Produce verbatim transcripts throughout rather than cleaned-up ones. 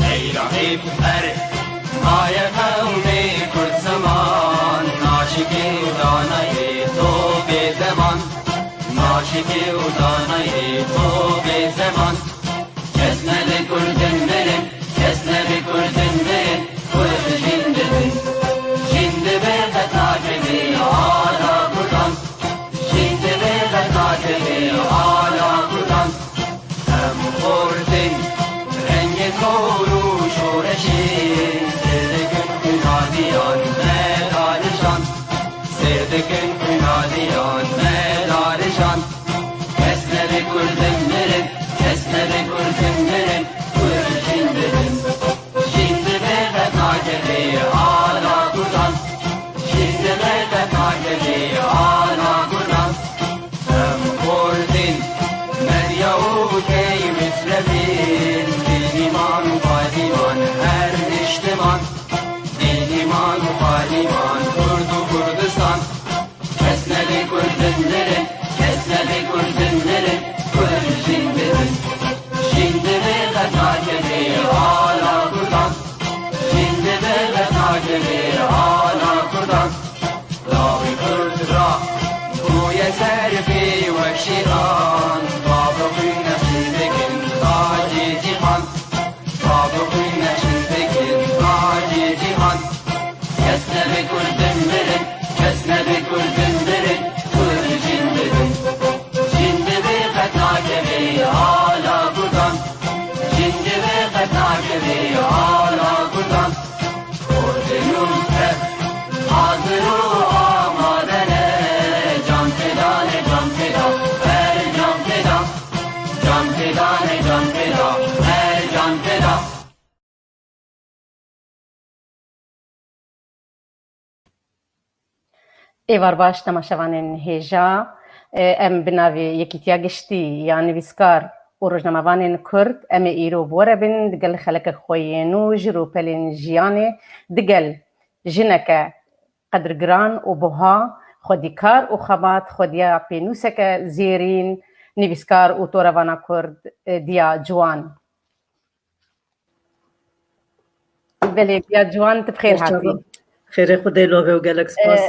Seyra hêp her maye qewmê Kurd ziman, naşikê û danayê to bê zeman, naşikê û danayê to bê zeman. Kes nebe Kurdin mirin, kes nebe Kurdin mirin, Kurd jin dibin. Jin dibe qet nakeve ala Kurdan. Jin dibe qet nakeve ala Kurdan. Em xortin rengê zor û şoreşê, sêr dikin xwîna diyan me darijan. Sêr dikin xwîna diyan me darijan. Kes nebe Kurdin mirin, kes nebe Kurdin mirin, Kurd jin dibin. Jin dibe qet nakeve ala Kurdan. Jin dibe qet nakeve ala Kurdan. Em xortin medya û key mislevin, dîniman û paydiman her niştiman. Dîniman û paydiman Kurd û Kurdistan. Kes nebe Kurdin mirin, kes nebe Kurdin mirin, Kurd jin dibin. Jin dibe qet nakeve ala Kurdan. Jin dibe qet nakeve ala Kurdan. Lawê Kurd ra bûye serfê wek şêran. Bavê xwîna jin dikin tacê cîhan. Bavê xwîna jin dikin tacê cîhan. Kes nebe Kurdin mirin, kes nebe Kurdin mirin, Kurd jin dibin. Jin dibe qet nakeve ala Kurdan. Jin dibe qet nakeve ala Kurdan. Kurdin û Kurd hazir û amade ne. Can feda ne, can feda, her can feda. Can feda ne, can feda, her can feda. Êvar baş temaşevanên hêja, e, em bi navê Yekîtiya Giştî ya Nivîskar û Rojnamevanên Kurd, em ê îro bi we re bin, digel xelekek xwe yên nû ji rûpelên jiyanê, digel jineke qedirgiran û buha, xwedîkar û xebat, xwediya pênûseke zêrîn, nivîskar û torevana Kurd, e, Diya Ciwan. Belê, Diya Ciwan, tu bi xêr hatî. Xêrê Xwedê li we be û gelek spas.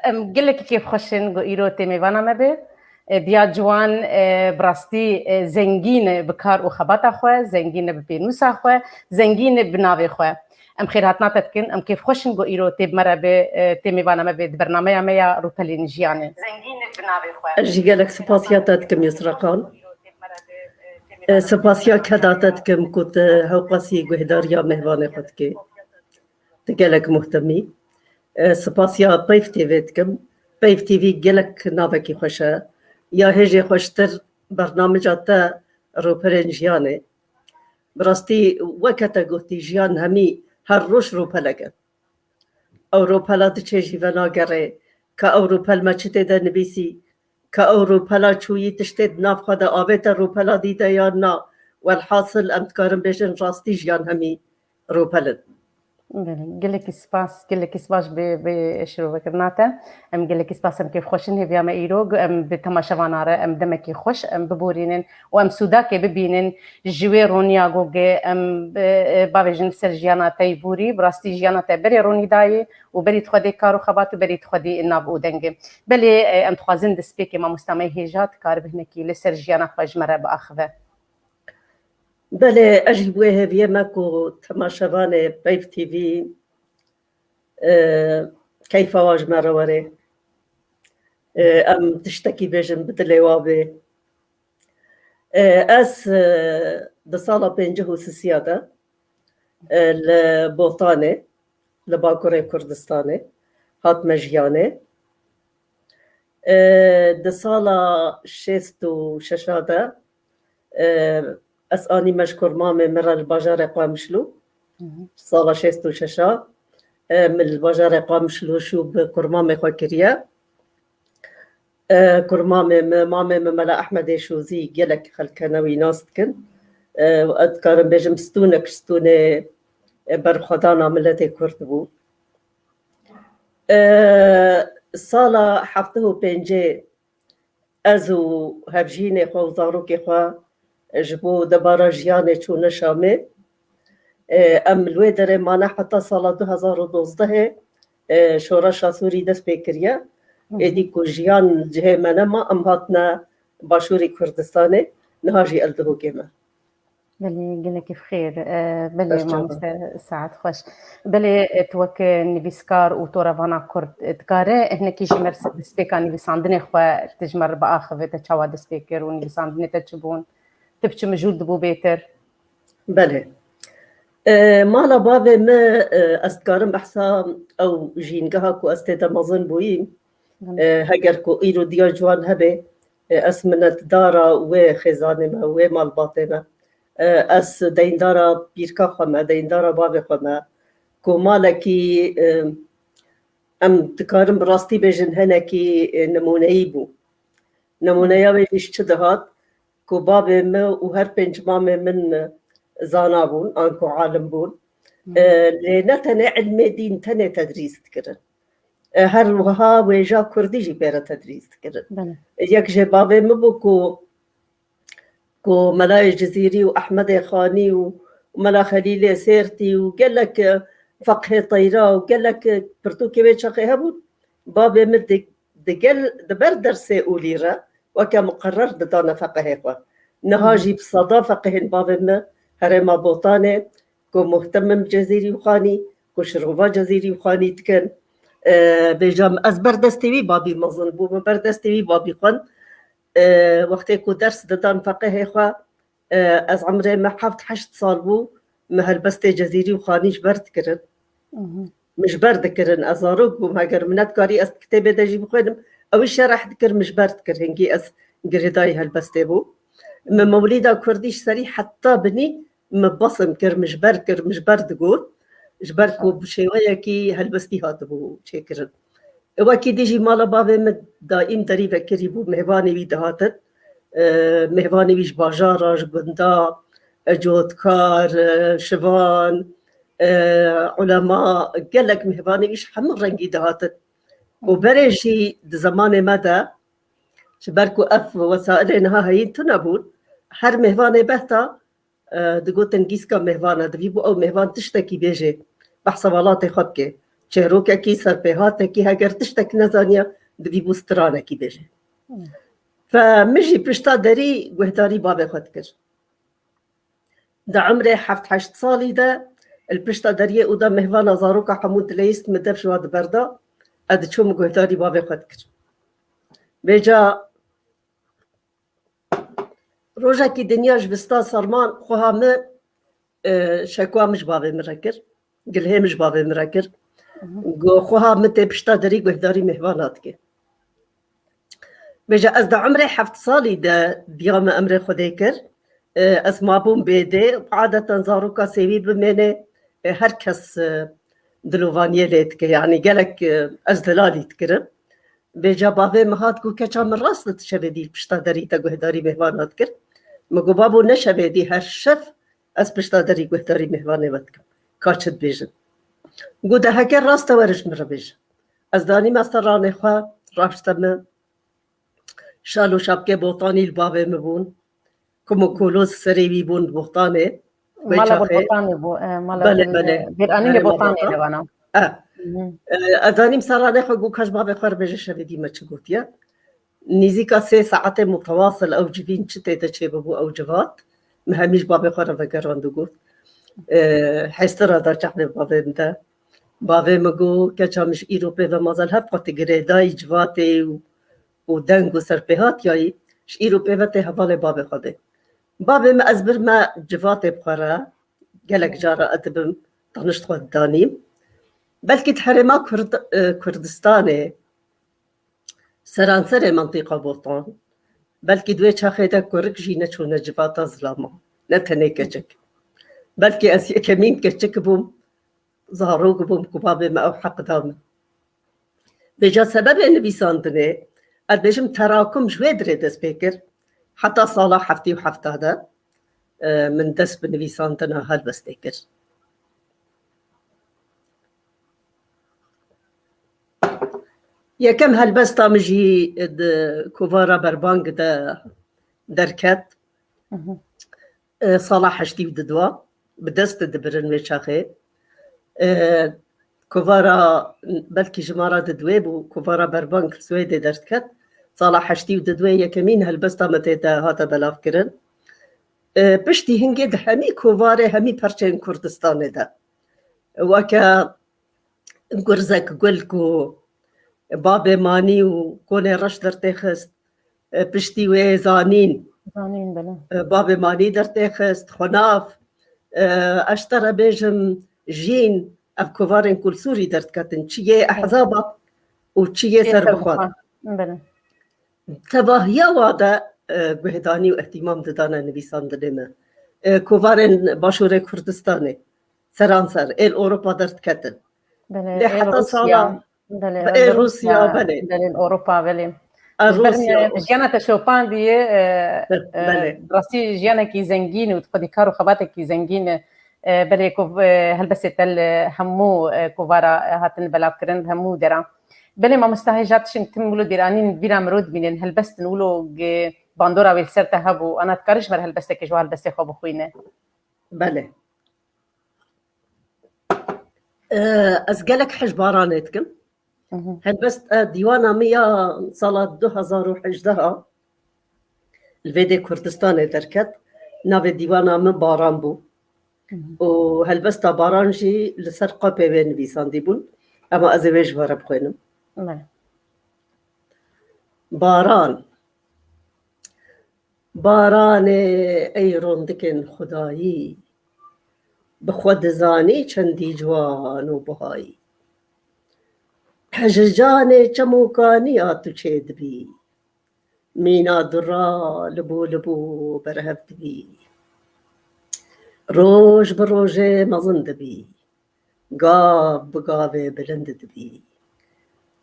Em gelekî kêfxweş in ku îro tê mêvana me be. E, Diya Ciwan, e, bi rastî, e, zengîn e bi kar û xebata xwe, zengîn e bi pênûsa xwe, zengîn e bi navê xwe. Em xêrhatina te dikin, em kêfxweş in ku îro tê bi me re be, e, tê mêvana me be di bernameya me ya Rûpelên Jiyanê. Zengîn e bi navê xwe. Ez jî gelek spasiya te dikim, Yusra Xan. E, spasiya keda te dikim ku tu hewqasî guhdariya mêvanê xwe dikî. Tu gelek muhtemî. E, spasiya Peyv T V dikim. Peyv T V gelek navekî xweş e. Ya hêjê xweştir bernamija te Rûpelên Jiyanê. Bi rastî weke te gotî jiyan hemî her roj rûpelek e. Ew rûpela diçe jî venagere. Ka ew rûpel me çi tê de nivîsî? Ka ew rûpela çûyî tiştê di nav xwe de avête rûpela dî de yan na? Welhasil em dikarin bêjin rastî jiyan hemî rûpel in. Belê, gelekî spas, gelekî spas bi, bi şirovekirina te. Em gelekî spas, em kêfxweş in hêviya me îro, em bi temaşevana re, em demekî xweş, em biborînin û em sûdakê bibînin ji wê roniya ku em, e, e, bavêjin ser jiyana te yî borî, bi rastî jiyana te berê ronî dayê û berî di xwedê kar û xebat û berî di xwedî nav û dengê. Belê, e, em dixwazin destpêkê mamosta me hêja dikaribî hinekî li ser jiyana xwe ji me re biaxive. Belê, ez jî bi wê hêviyê me ku temaşevanê Peyv T V, e, keyfa wan ji me re were. E, em tiştekî bêjin bi dilê wan bê. E, ez, e, di sala pêncî û sisiya de e, li Botanê, li Bakurê Kurdistanê, hatime jiyanê. E, di sala şêst û şeş de, e, ez anîme ji kurmamê min re li bajarê Qamişlo. Hı hı. Sala şêst û şeş, e, min li bajarê Qamişlo şû bi kurmamê xwe kiriye. E, kurmamê min, mamê min Mela Ehmedê Şozî, gelek xelk hene wî nas dikin. E, ez dikarim bêjim stûnek ji stûnê, e, berxwedana miletê Kurd bû. E, sala heftê û pêncê ez û hevjînê xwe û zarokê xwe ji bo debara jiyanê çûne Şamê. E, em li wê derê mane heta sala du hezar û dozdehê, e, şoreşa Sûrî dest pê kiriye. Hı hı. Êdî ku jiyan li cihê me nema, em hatine Başûrê Kurdistanê, niha jî ez li Dihokê me. Belê, gelekî bi xêr. E, belê, Baş çawa. Mamoste, saet xweş. Belê, e, tu wek nivîskar û torevana Kurd, e, dikare, e, hinekî ji me re ser destpêka nivîsandinê xwe, tu ji me re biaxive, te çawa dest pê kir û nivîsandinê te çi bûn? Tu bi çi mijûl dibû bêtir? Belê. E, mala bavê min, e, ez dikarim behsa ew jîngeha ku ez tê de mezin bûyîm, Belê. E, heger ku îro diya ciwan hebe, e, ez minetdara wê xêzanê me, wê malbatê me. E, ez deyndara pîrka xwe me, deyndara bavê xwe me. Ku malekî, e, em dikarin bi rastî bêjin hinekî, e, nimûneyî bû. Nimûneya wê jî ji çi dihat? Ku babê min û her pênc mamê min zana bûn, anku alim bûn. Hı. E, lê ne tenê ilmê dîn, tenê tedrîs dikirin. E, her wiha wêja kurdî jî pê re tedrîs dikirin. Belê. Yek jê bavê min bû ku, ku Melayê Cizîrî û Ehmedê Xanî û Mela Xelîlê Sêrtî û gelek, e, feqhê teyra û gelek, e, pirtûkê wê çaxê hebûn. Bavê min di, digel, di ber dersê olî re weke muqerrer didane feqihê xwe. Niha Hı hı. jî bi seda feqihên bavê min herêma Botanê, ku Muhtemim Cezîrî û Xanî, ku Şirova Cezîrî û Xanî dikin. E, bêjam, ez ber destê wî babî mezin bûm, ber destê wî babî xwend. E, wextê ku ders didan feqihê xwe, e, ez emrê me heft heşt sal bû, me helbestê Cezîrî û Xanî ji ber dikirin. Mhm. Min ji ber dikirin, ez zarok bûm, heger min netkarî ez kitêbê de jî bixwênim, ew ê şereh dikir, min ji ber dikir, hingî ez girêdayî helbestê bû. Min mewlîda kurdî ji serî heta binî, min basim kir, min ji ber kir, min ji ber digot, ji ber ku bi şêweyekî helbestî hatibû çêkirin. Wekî dî jî mala bavê min daîm derî vekirî bû, mêvanê wî dihatin. E, mêvanê wî ji bajara, ji gunda, e, cotkar, e, şivan, e, ulema, gelek mêvanê wî ji hemû rengî dihatin. Û berê jî di zemanê me de, ji ber ku ev wesailê niha heyîn tune bûn, her mêvanê behta, e, digotin gîska mêvan e, divî bû ew mêvan tiştekî bêjê, behsa welatê xwe bike. Çêrokekî, serpêhatekî, heger tiştek nezaniya, divî bû stranekî bêjê. Hmm. Fe min jî pişta derî guhdarî bavê xwe dikir. Di emrê heft heşt salî de li pişta deriyê û de mêvana zaroka hemû dileyîst, min dev ji wa diberda, ez diçûm guhdarî bavê xwe dikir. Vêca rojekî dinya ji vista serman xweha min, e, şekwa min ji bavê min re kir. Gilhê min ji bavê min re kir. Mhm. Got, xweha min tê pişta derî guhdarî mêvana dike. Vêca ez di emrê heft salî de diya min emrê Xwedê kir. E, ez mabûm bêdê. Adeten zaroka sêwî bimêne, e, her kes, e, dilovaniyê lê dike. Yanî gelek, e, ez dilalî dikirim. Vêca bavê min hat got, keça min rast e, tu şevê dî pişta derî te guhdarî mêvana dikir. Min got, babo, ne şevê dî, her şev ez pişta derî guhdarî mêvanê we dikim. Ka çi dibêjin? Got, de heke rast e, were ji min re bêje. Ez danîme seranê xwe, raşte min şal û şapkê Botanî li bavê min bûn. Kum û koloz serê wî bûn Botanê. Wê Mala çaxê Botanê bû, e, mala Belê, Botanê, belê. Bêranînê Herêma Botanê Botan. de vana. E. Mhm. E, ez danîm seranê xwe got, ka ji bavê xwe re bêje şevê dî me çi gotiye. Nîzîka sê saetê mutewasil ew civîn çi tê de çêbibû ew civat. Min hemî ji bavê xwe re vegerand û got. E, hêstira da çavê bavê min de. Bavê min got, keça min ji îro pê ve mazel hev qe tu girêdayî civatê û, û deng û serpêhatiyayî, ji îro pê ve tê hevalê bavê xwe de. Bavê min ez birme civatê bi xwe re, Gelek cara ez dibim tanişt xwe didanîm. Belkî di herêma Kurd-, e, Kurdistanê, seranserê mentiqa Botan, belkî di wê çaxê de kurik jî neçûne civata zilaman, ne tenê keçik. Belkî ez yekemîn keçik bûm, zarok bûm ku babê me ew heq da min. Vêca sebebê nivîsandinê, ez bêjim terakum ji wê dirê dest pê kir. Heta sala heftê û heft de, e, min dest bi nivîsandina helbestê kir. Yekem helbesta min jî di kovara Berbang de derket. Mhm. E, sala heştî û du, bi dest dibirin wê çaxê. E, kovara, belkî ji me re didwê bû, kovara Berbang Swêdê derdiket. Sala heştî û du yekemîn helbesta me tê de hate belavkirin. E, piştî hingê di hemî kovarê, hemî perçeyên Kurdistanê de, weke Gurzek Gul ku babê Manî û Konê Reş dertêxist, e, piştî wê Zanîn, Zanîn, bele. E, babê Manî dertêxist, Xunav, e, ez ji te re bêjim Jîn, ev kovarên ku li Sûrî derdiketin, çi yê ehzaba û çi yê Yê serbixwe. serbixwe. Bele. Tevahiya wa de, e, guhdanî û îhtîmam didane nivîsandinê me. E, kovarên Başûrê Kurdistanê, seranser, êl Ewropa derdiketin. Belê, Lê êl heta Rûsya. sala Belê, Ê êl Rûsya, Rûsya, belê. belê, Ewropa, belê. Ê Ji ber Rûsya. me jiyana te şopandî, e, Be-, e, belê. bi rastî jiyanekî zengîn û xwedî kar û xebatekî zengîn e. E, belê ku, e, helbestê te li hemû, e, kovara, e, hatin belavkirin, hemû deran. Belê mamosta hêja tiştin tim wilo dîranîn bîra mirov dimînin, helbestin wilo ge bandora wê li ser te hebû, ana dikarî ji me re helbestekê ji wa helbestê xwe bixwîne. Belê. E, ez gelek hej baranê dikim. Mhm. Helbest, e, dîwana min ya sala du hezar û hejdeh a li vê dê Kurdistanê derket. Navê dîwana min Baran bû. Mhm. Û helbesta Baran jî li ser qapê wê nivîsandî bûn. Ema ez ê wê ji we re bixwînim. Belê. Baran. Baranê ey rondikên xwedayî, bi xwe dizanî çendî ciwan û buhayî. Ji canê çemûkaniya tu çêdibî, mîna dura libû libû berhev dibî. Roj bi rojê mezin dibî. Gav bi gavê bilind dibî.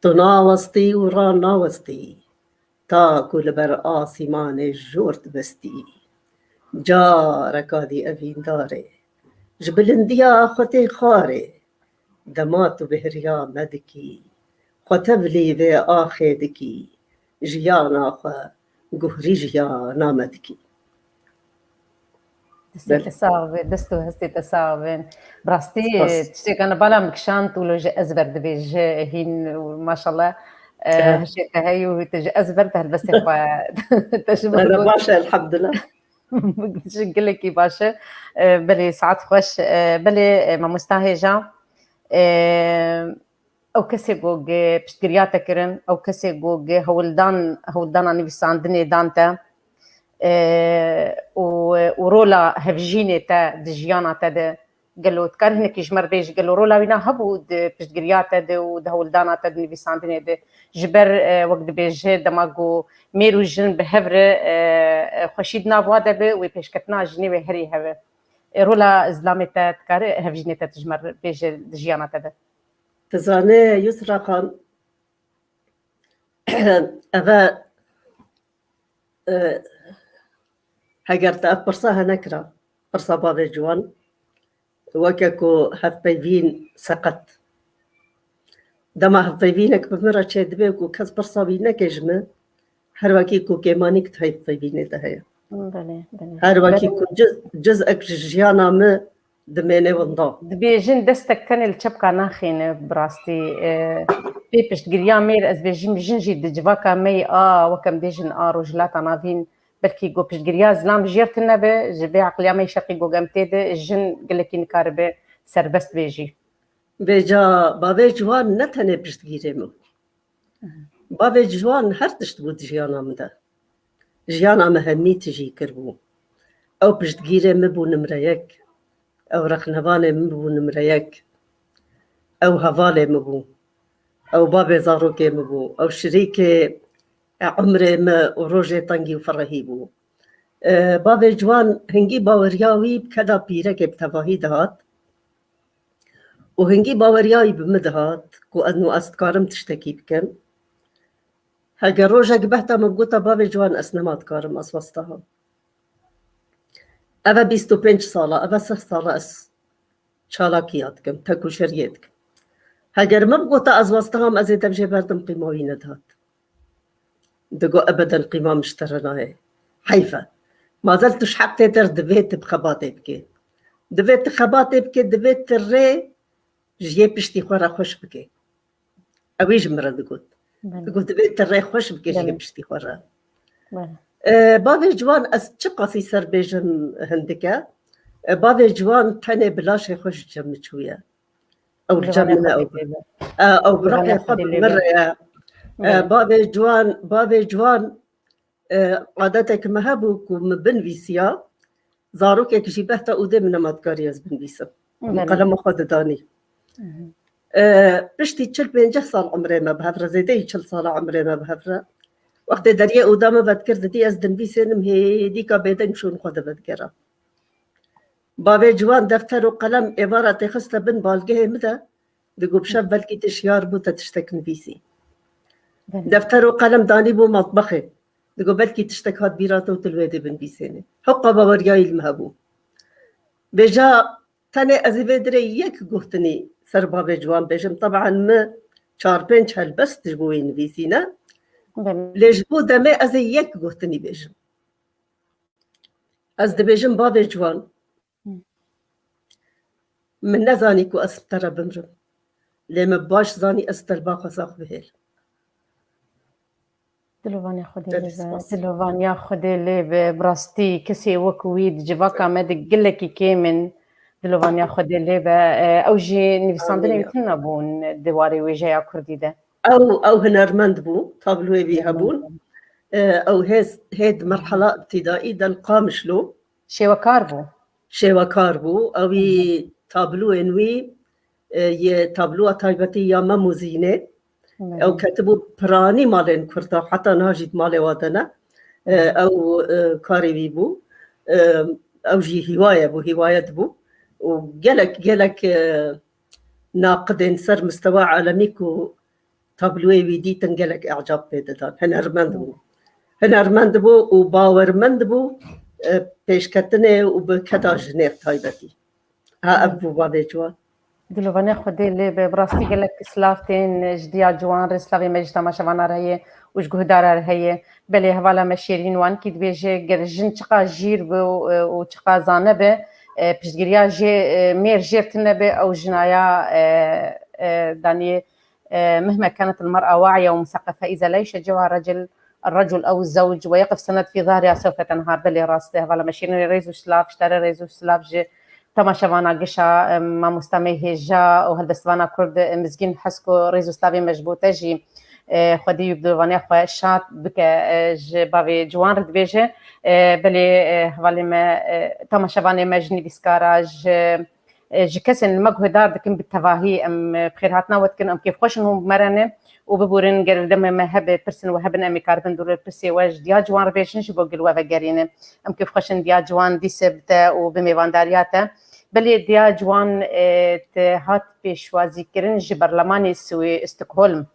Tu nawestî û ranawestî, ta ku li ber asîmanê jor dibistî. Careka dî evîndarê, ji bilindiya xwe tê xwarê. Dema tu bihriya me dikî, xwe tevlî vê axê dikî, jiyana xwe guhrî jiyana me dikî. Destê Belê. te sax be, dest û hestê te sax bin. Bi rastî, Spas. tiştêka ne bala min kişand û lo ji ezber dibêje hîn û maşallah, e, Ehe. hişê te heye û tu ji ezber te helbestê xwe te ji Hele baş e, elhamdulillah. Gelekî baş e. E, belê saet xweş. E, belê, e, mamosta hêja. E, Ew kesê ku gi piştgiriya te kirin, ew kesê ku gi hewldan, hewldana nivîsandinê dan te, e, û, û rola hevjînê te di jiyana te de, gelo dikarî hinekî ji me re bêjî, gelo rola wîna hebû di piştgiriya te de û di hewldana te di nivîsandinê de? Ji ber, e, wek dibêje, dema ku mêr û jin bi hev re, e, e, xweşî di nav wa de be, wê pêşketina jinê wê herî hev e. E, rola zilamê te dikare hevjînê te tu ji me re bêje di jiyana te de? Dizane Yusra Xan, eve, e, heger te ev pirsa hene kira, pirsa bavê ciwan, weke ku hevpeyvîn seqet. Dema hevpeyvînek bi min re çêdibe ku kes pirsa wî neke ji min, her wekî ku kêmanîk di hevpeyvînê de heye. Belê, belê. Her wekî Belê. ku ciz, cizek ji jiyana min dimêne winda. Dibêjin destek tenê li çepka naxîne, bi rastî, e, pê piştgiriya mêr, ez bêjim jin jî di civaka me yê a, wek em bêjin a Rojhilata Navîn, belkî ku piştgiriya zilam jêr tune be, ji vê eqliya me yê şerqî ku em tê de, jin gelekî nikaribe serbest bê jî. Vêca bavê ciwan ne tenê piştgirê min. Bavê ciwan her tişt bû di jiyana min de. Jiyana min hemî tijî kiribû. Ew piştgirê min bû nimre yek. Ew rexnevanê min bû nimre yek. Ew hevalê min bû. Ew bavê zarokê min bû. Ew şirîkê, e, umrê min û rojê tengî û ferehî bû. E, bavê ciwan hingî baweriya wî bi keda pîrekê bi tevahî dihat. Û hingî baweriya wî bi min dihat ku ez, ez dikarim tiştekî bikim. Heger rojek behta min bigota, bavê ciwan, ez nema dikarim, ez westaha. Ev e bîst û pênc sala, ev e sih sala ez çalakiya dikim, tekoşeriyê dikim. Heger min bigota ez westaham, ez ê dev jê berdim, qîma wî nedihat. Digo ebeden qîma min ji te re nayê. Heyf e. Mazel tu ji heqê te re divê tu bi xebatê bikê. Divê tu xebatê bikê, divê tu rê ji yê piştî xwe re xweş bikê. Ew ê ji min re digot. Belê. Digot, divê tu rê xweş bikê ji yê Belê. piştî xwe re. Belê. E, bavê ciwan, ez çiqasî ser bêjim hindik e. E, bavê ciwan tenê bi laşê xwe ji cem min çûye. Ew li cem Dilovanê min e, Xwedê ew bi, lê be. e, ew bi Dilovanê ruhê xwe Xwedê bi lê min be. re ye. E, Belê. bavê ciwan, bavê ciwan, e, adetek me hebû ku min binivîsiya, zarokek jî behta ûdê min nema dikariye ez binivîsim. Min Belê. qelema xwe didanî. Mhm. E, piştî çil pênceh sal umrê me bi hev re, zêdeyî çil sala umrê me bi hev re. Wextê deriyê ûda min vedikir, didî ez dinivîsênim, hêdîka bêdeng şûn xwe de vedigera. Bavê ciwan defter û qelem êvara têxiste bin balgehê min de, digo, bi şev belkî tu şiyar bû, te tiştek nivîsî. Belê. Defter û qelem danî bû matbexê. Digo, belkî tiştek hat bîra te û tu li wê dê binivîsênê. Hewqa baweriyayî li min hebû. Vêca tenê ez ê vê dirê yek guhtinî ser bavê ciwan bêjim. Teban min çar pênc helbest ji bo wî nivîsîne. Belê. Lê ji bo demê ez ê yek guhtinî bêjim. Ez dibêjim, bavê ciwan, Hı. min nezanî ku ez bi te re bimrim. Lê min baş zanî ez te li ba xwe sax bihêlim. Dilovaniya Xwedê Gelek lê be, spas. Dilovaniya Xwedê lê be. Bi rastî kesê wek wî di civaka me de gelekî kêm in. Dilovaniya Xwedê lê be. E, ew jî nivîsandinê Amîn ya. wî tune bûn di warê wêjeya kurdî de. Ew, ew hunermend bû, tabloyê wî hebûn. E, ew hê, hê di merhala ibtîdaî de li Qamişlo Şêwekar bû. şêwekar bû. Ew î tabloyên wî, e, yê tabloya taybetî ya Mem û Zînê. Belê. Ew ketibû piranî malên Kurda, heta niha jî di malê wa de ne. E, Belê. ew, e, karê wî bû. E, ew jî hîwaye bû, hîwayet bû. Û gelek, gelek, e, naqidên ser mistewa alemî ku tabloyê wî dîtin gelek ecab pê didan. Hinermend bû. Hinermend bû û bawermend bû, e, pêşketinê û bi keda jinê taybetî. Ha, ev bû bavê ciwan. Dilovaniya Xwedê lê be, bi rastî gelek silav tên ji diya ciwan re, silavê me ji temaşevana re heye û ji guhdara re heye. Belê hevala me Şêrîn Wankî dibêje, ger jin çiqa jîr be û, û çiqa zane be, e, piştgiriya jê, e, mêr jêr tune be, ew jinaya, e, e, daniyê, e, مهما كانت المرأة واعية ومثقفة إذا لا يشجعها الرجل، الرجل أو الزوج ويقف سند في ظهرها سوف تنهار. Belê rast e, hevala me Şêrîn, rêz û silav, ji te re rêz û silav ji temaşevana gişa, e, mamosta me hêja û helbestvana Kurd, e, Mizgîn Hesko, rêz û silavê me ji bo te jî. E, Xwedî wî bi dilovaniya xwe şad bike, e, ji bavê ciwan re dibêje. E, belê, e, hevalê me, e, temaşevanê me ji nivîskara, ji, e, ji kesên li me guhdar dikin bi tevahî em, e, bi xêrhatina we dikin, em kêfxweş in hûn bi me re ne û biborin ger li demê me hebe pirsin we hebin, em ê karibin dûr li pirsê we ji diya ciwan re bêjin ji bo gil we vegerîne. Em kêfxweş in diya ciwan dîse bi te û bi mêvandariya te. Belê diya ciwan, e, te hat pêşwazîkirin ji berlemanê Swê-, Stockholm.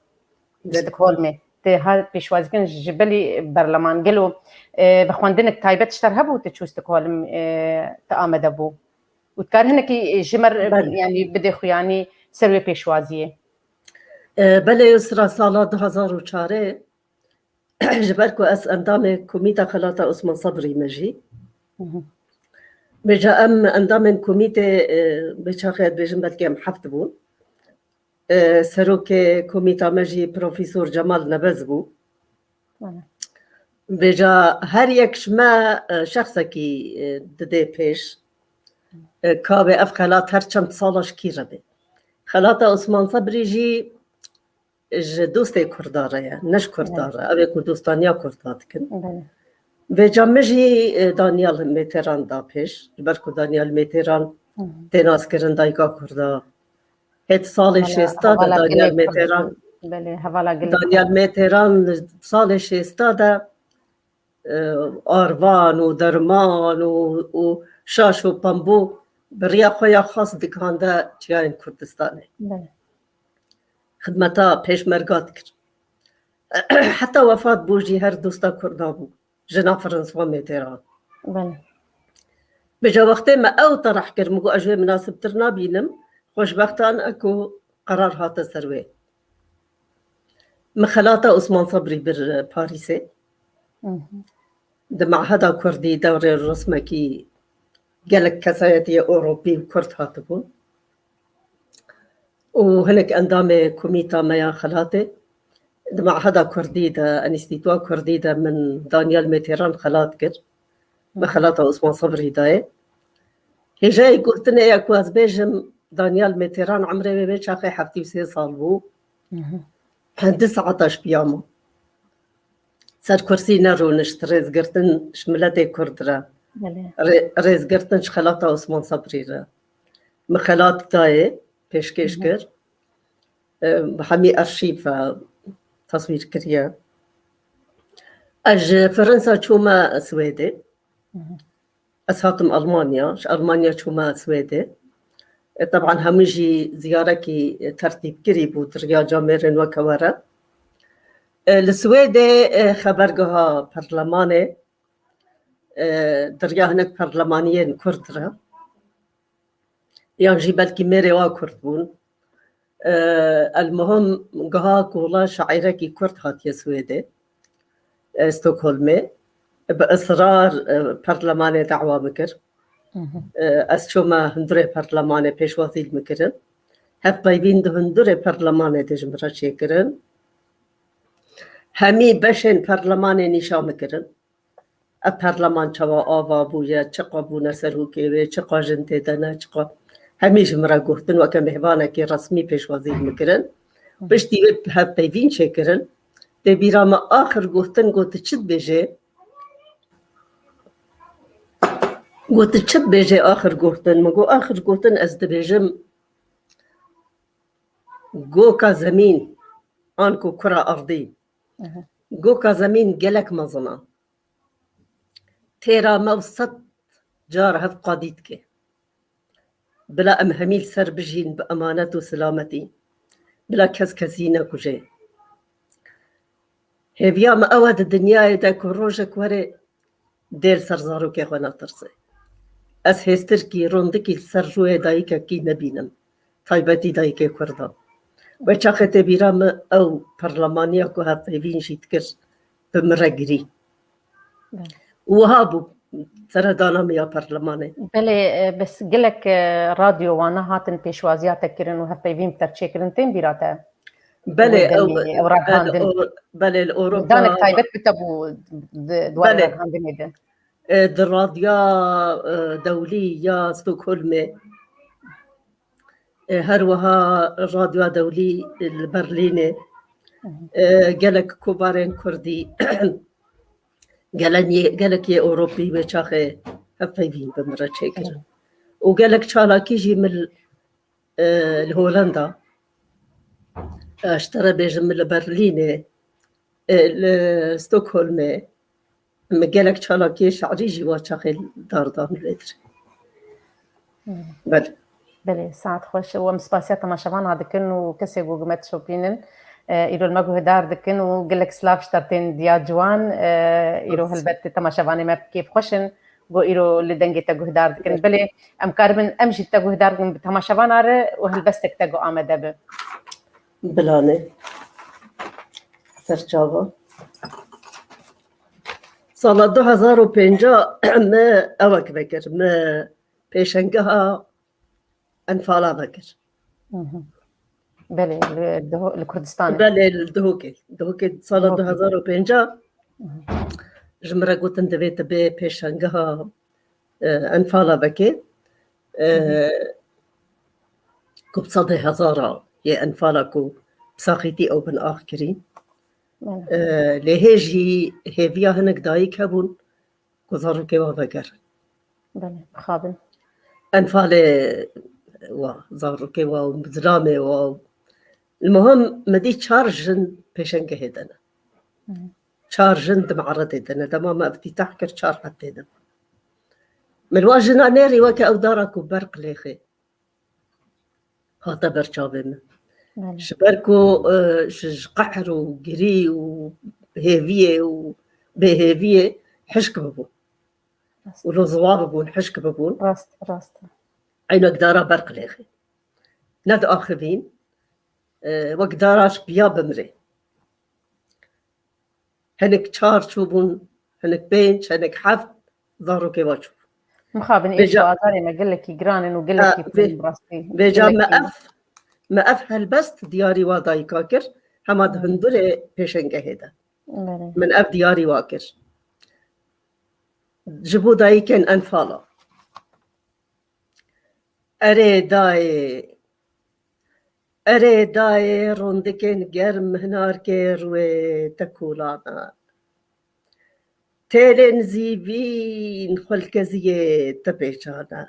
Belê. Stockholmê. Te hat pêşwazîkirin ji belî berleman. Gelo, e, vexwendinek taybet ji te re hebû, te çû Stockholm, e, te amade bû? Û dikar hinekî ji me re, Belê. yanî bidê xuyanî ser wê pêşwaziyê? E, belê, sira sala du hazar û çarê, ji ber ku ez endamê Komîta Xelata Osman Sebrî me jî. Hı hı. Vêca em endamên komîtê, e, bi çaxê dibêjin belkî em heft bûn. E, serokê komîta me jî Profesor Cemal Nebez bû. Bele. Vêca her yek ji me, e, şexsekî, e, didê pêş. E, ka be ev xelat her çend sala ji kî re be. Xelata Osman Sebrî jî ji dostê Kurda re ye, ne ji Kurda Bele. re. Ev ê ku dostaniya Kurda dikin. Bele. Vêca min jî, e, Daniel Mêtêran da pêş. Ji ber ku Daniel Mêtêran tê naskirin dayika Kurda. Hêt salê şêsta de Daniel Mêtêran, Daniel Mêtêran li salê şêsta de e, arvan û derman û, û şaş û pembû bi riya xwe ya xas dikande çiyayên Kurdistanê. Xidmeta pêşmerga dikir. Heta wefat bû jî her dosta Kurda bû. Jina François Mitterrand. Belê. Vêca wextê me ew tereh kir, min got, ez wê minasibtir nabînim. Xweşbextan e ku qerar hate ser wê. Min xelata Osman Sebrî bir, e, Parîsê. Di meheda Kurdî dewrê resmekî gelek kesayetiyê Ewropî û Kurd hatibûn. Û hinek endamê komîta me ya xelatê. Di meheda Kurdî de, Enstîtuya Kurdî de min Daniel Mêtêran xelat kir. Min xelata Osman Sebrî dayê. Hêjayê gotinê ye ku ez bêjim, Daniel Mêtêran emrê wê vê çaxê heftê û sê sal bû. Di saeta ji piya ma. Ser kursî nerûnişt, rêzgirtin ji miletê Kurd re. Belê. Rê-, rêzgirtin ji xelata Osman Sebrî re. Min xelat dayê, pêşkêş kir. E, hemî arşîv e, teswîr kiriye. Ez ji Fransa çûme Swêdê. Ez hatim Almanya, ji Almanya çûme Swêdê. E, teban hemû jî ziyarekî tertîbkirî bû, di riya camêrên weke we re. E, li Swêdê, e, xebergeha perlemanê, e, di riya hinek perlemaniyên Kurd re. Yan jî belkî mêrê wa Kurd bûn. E, el muhim giha kola şaîrekî Kurd hatiye Swêdê, e, Stockholmê. Bi israr, e, perlemanê dawa min kir. E, ez çûme hundurê perlemanê pêşwazî li min kirin. Hevpeyvîn di hundurê perlemanê de ji min re çêkirin. Hemî beşên perlemanê nîşa min kirin. Ev perleman çawa ava bûye, çiqa bûne serokê wê, çiqa jin tê de ne, çiqa hemî ji min re gotin, weke mêvanekî resmî pêşwazî min kirin. Piştî wê hevpeyvîn çêkirin. Tê bîra me axir gotin, got, "Tu çi dibêjê?" Got, "Tu çi dibêjê axir gotin?" Min got, "Axir gotin ez dibêjim, goka zemîn, anku kura erdî." Goka zemîn gelek mezin e. Têra me û sed car hev qadî dike. Bila em hemî li ser bijîn bi emanet û silametî. Bila kes kesî nekuje. Hêviya me ew e di dinyayê de ku rojek were dê li ser zarokê xwe netirse. Ez hêstirkî, rondikî li ser rûyê dayikekî nebînim. Taybetî dayikê Kurdan. Wê çaxê tê bîra min ew perlemaniya ku hevpeyvîn jî dikir bi min re girî. Belê. Wiha bû seredana min ya perlemanê. Belê, e, bes gelek, e, radyo wana hatin pêşwaziya te kirin û hevpeyvîn bi te çêkirin, tên bîra te? Belê, ew, ew ragihandin. Belê, li Ewropa. Danek taybet bi te bû di, di warê ragihandinê de. E, di radya, e, dewlî ya Stockholmê, e, her wiha radya dewlî li Berlînê, e, gelek kovarên kurdî, gelen yê, gelek yê Ewropî wê çaxê hevpeyvîn bi min re çêkirin. Û gelek çalakî jî min, e, li Holanda, e, ji te re bêjim, min li Berlînê, e, li Stockholmê, min gelek çalakiyê şi'rî jî wa çaxê dar dan vê dir. Belê. Belê, saet xweş. Em spasiya temaşevana dikin û kesê ku me dişopînin, e, îro li me guhdar dikin û gelek silav ji te tên diya ciwan, e, îro helbet temaşevanê me bi kêf xweş in. Ku îro li dengê te guhdar dikin. Belê, em karibin, em jî te guhdar bikin bi temaşevana re û helbestek te ku amede be. Bilane. Serçava. Sala du hezar û pênca me ewek vekir. Me pêşengeha Enfala vekir. Belê, li Diho-, li Kurdistanê. Belê, li Dihokê. Dihokê sala Dihokê. Du hezar û pênca ji min re gotin, divê tu bê pêşangeha, e, Enfala vekê. E, ku bi sedê hezara yê Enfala ku bi saxîtî ew bin ax kirî. Belê. E, lê hê jî hêviya hinek dayik hebûn ku zarokê wan vegerin. Belê, bixabin. Enfalê wa, zarokê wa û zilamê wa. Li Muhim min dî çar jin pêşengehê de ne. Çar jin di me'redê de ne. Dema me ev îftîtah kir, çar heb tê de bû. Min wa jina nêrî weke ew dara ku ber qilêxê hate ber çavê min. Belê. Ji ber ku, e, ji, ji qehr û girî û hêviyê û bêhêviyê hişk bibûn. Rast. Û lo ziwa bibûn, hişk bibûn. Rast, rast. Eynek dara ber qilêxê. Ne diaxivîn, e, wek dara ji piya bimrê. Hinek çar çûbûn, hinek pênc, hinek heft, zarokê wa çûbûn. Mixabin, êş û Vêca- azarê me gelekî giran in û gelekî Ha, kûr in vê-, bi rastî. Vêca me Gelekî. ev, me ev helbest diyarî wa dayika kir, hema di Hı. hundirê pêşengehê de. Belê. Min ev diyarî wa kir. Ji bo dayikên enfala. Erê dayê, erê dayê rondikên germ hinarkê rûyê te kolana. Têlên zîvîn xwelkeziyê te pêçana.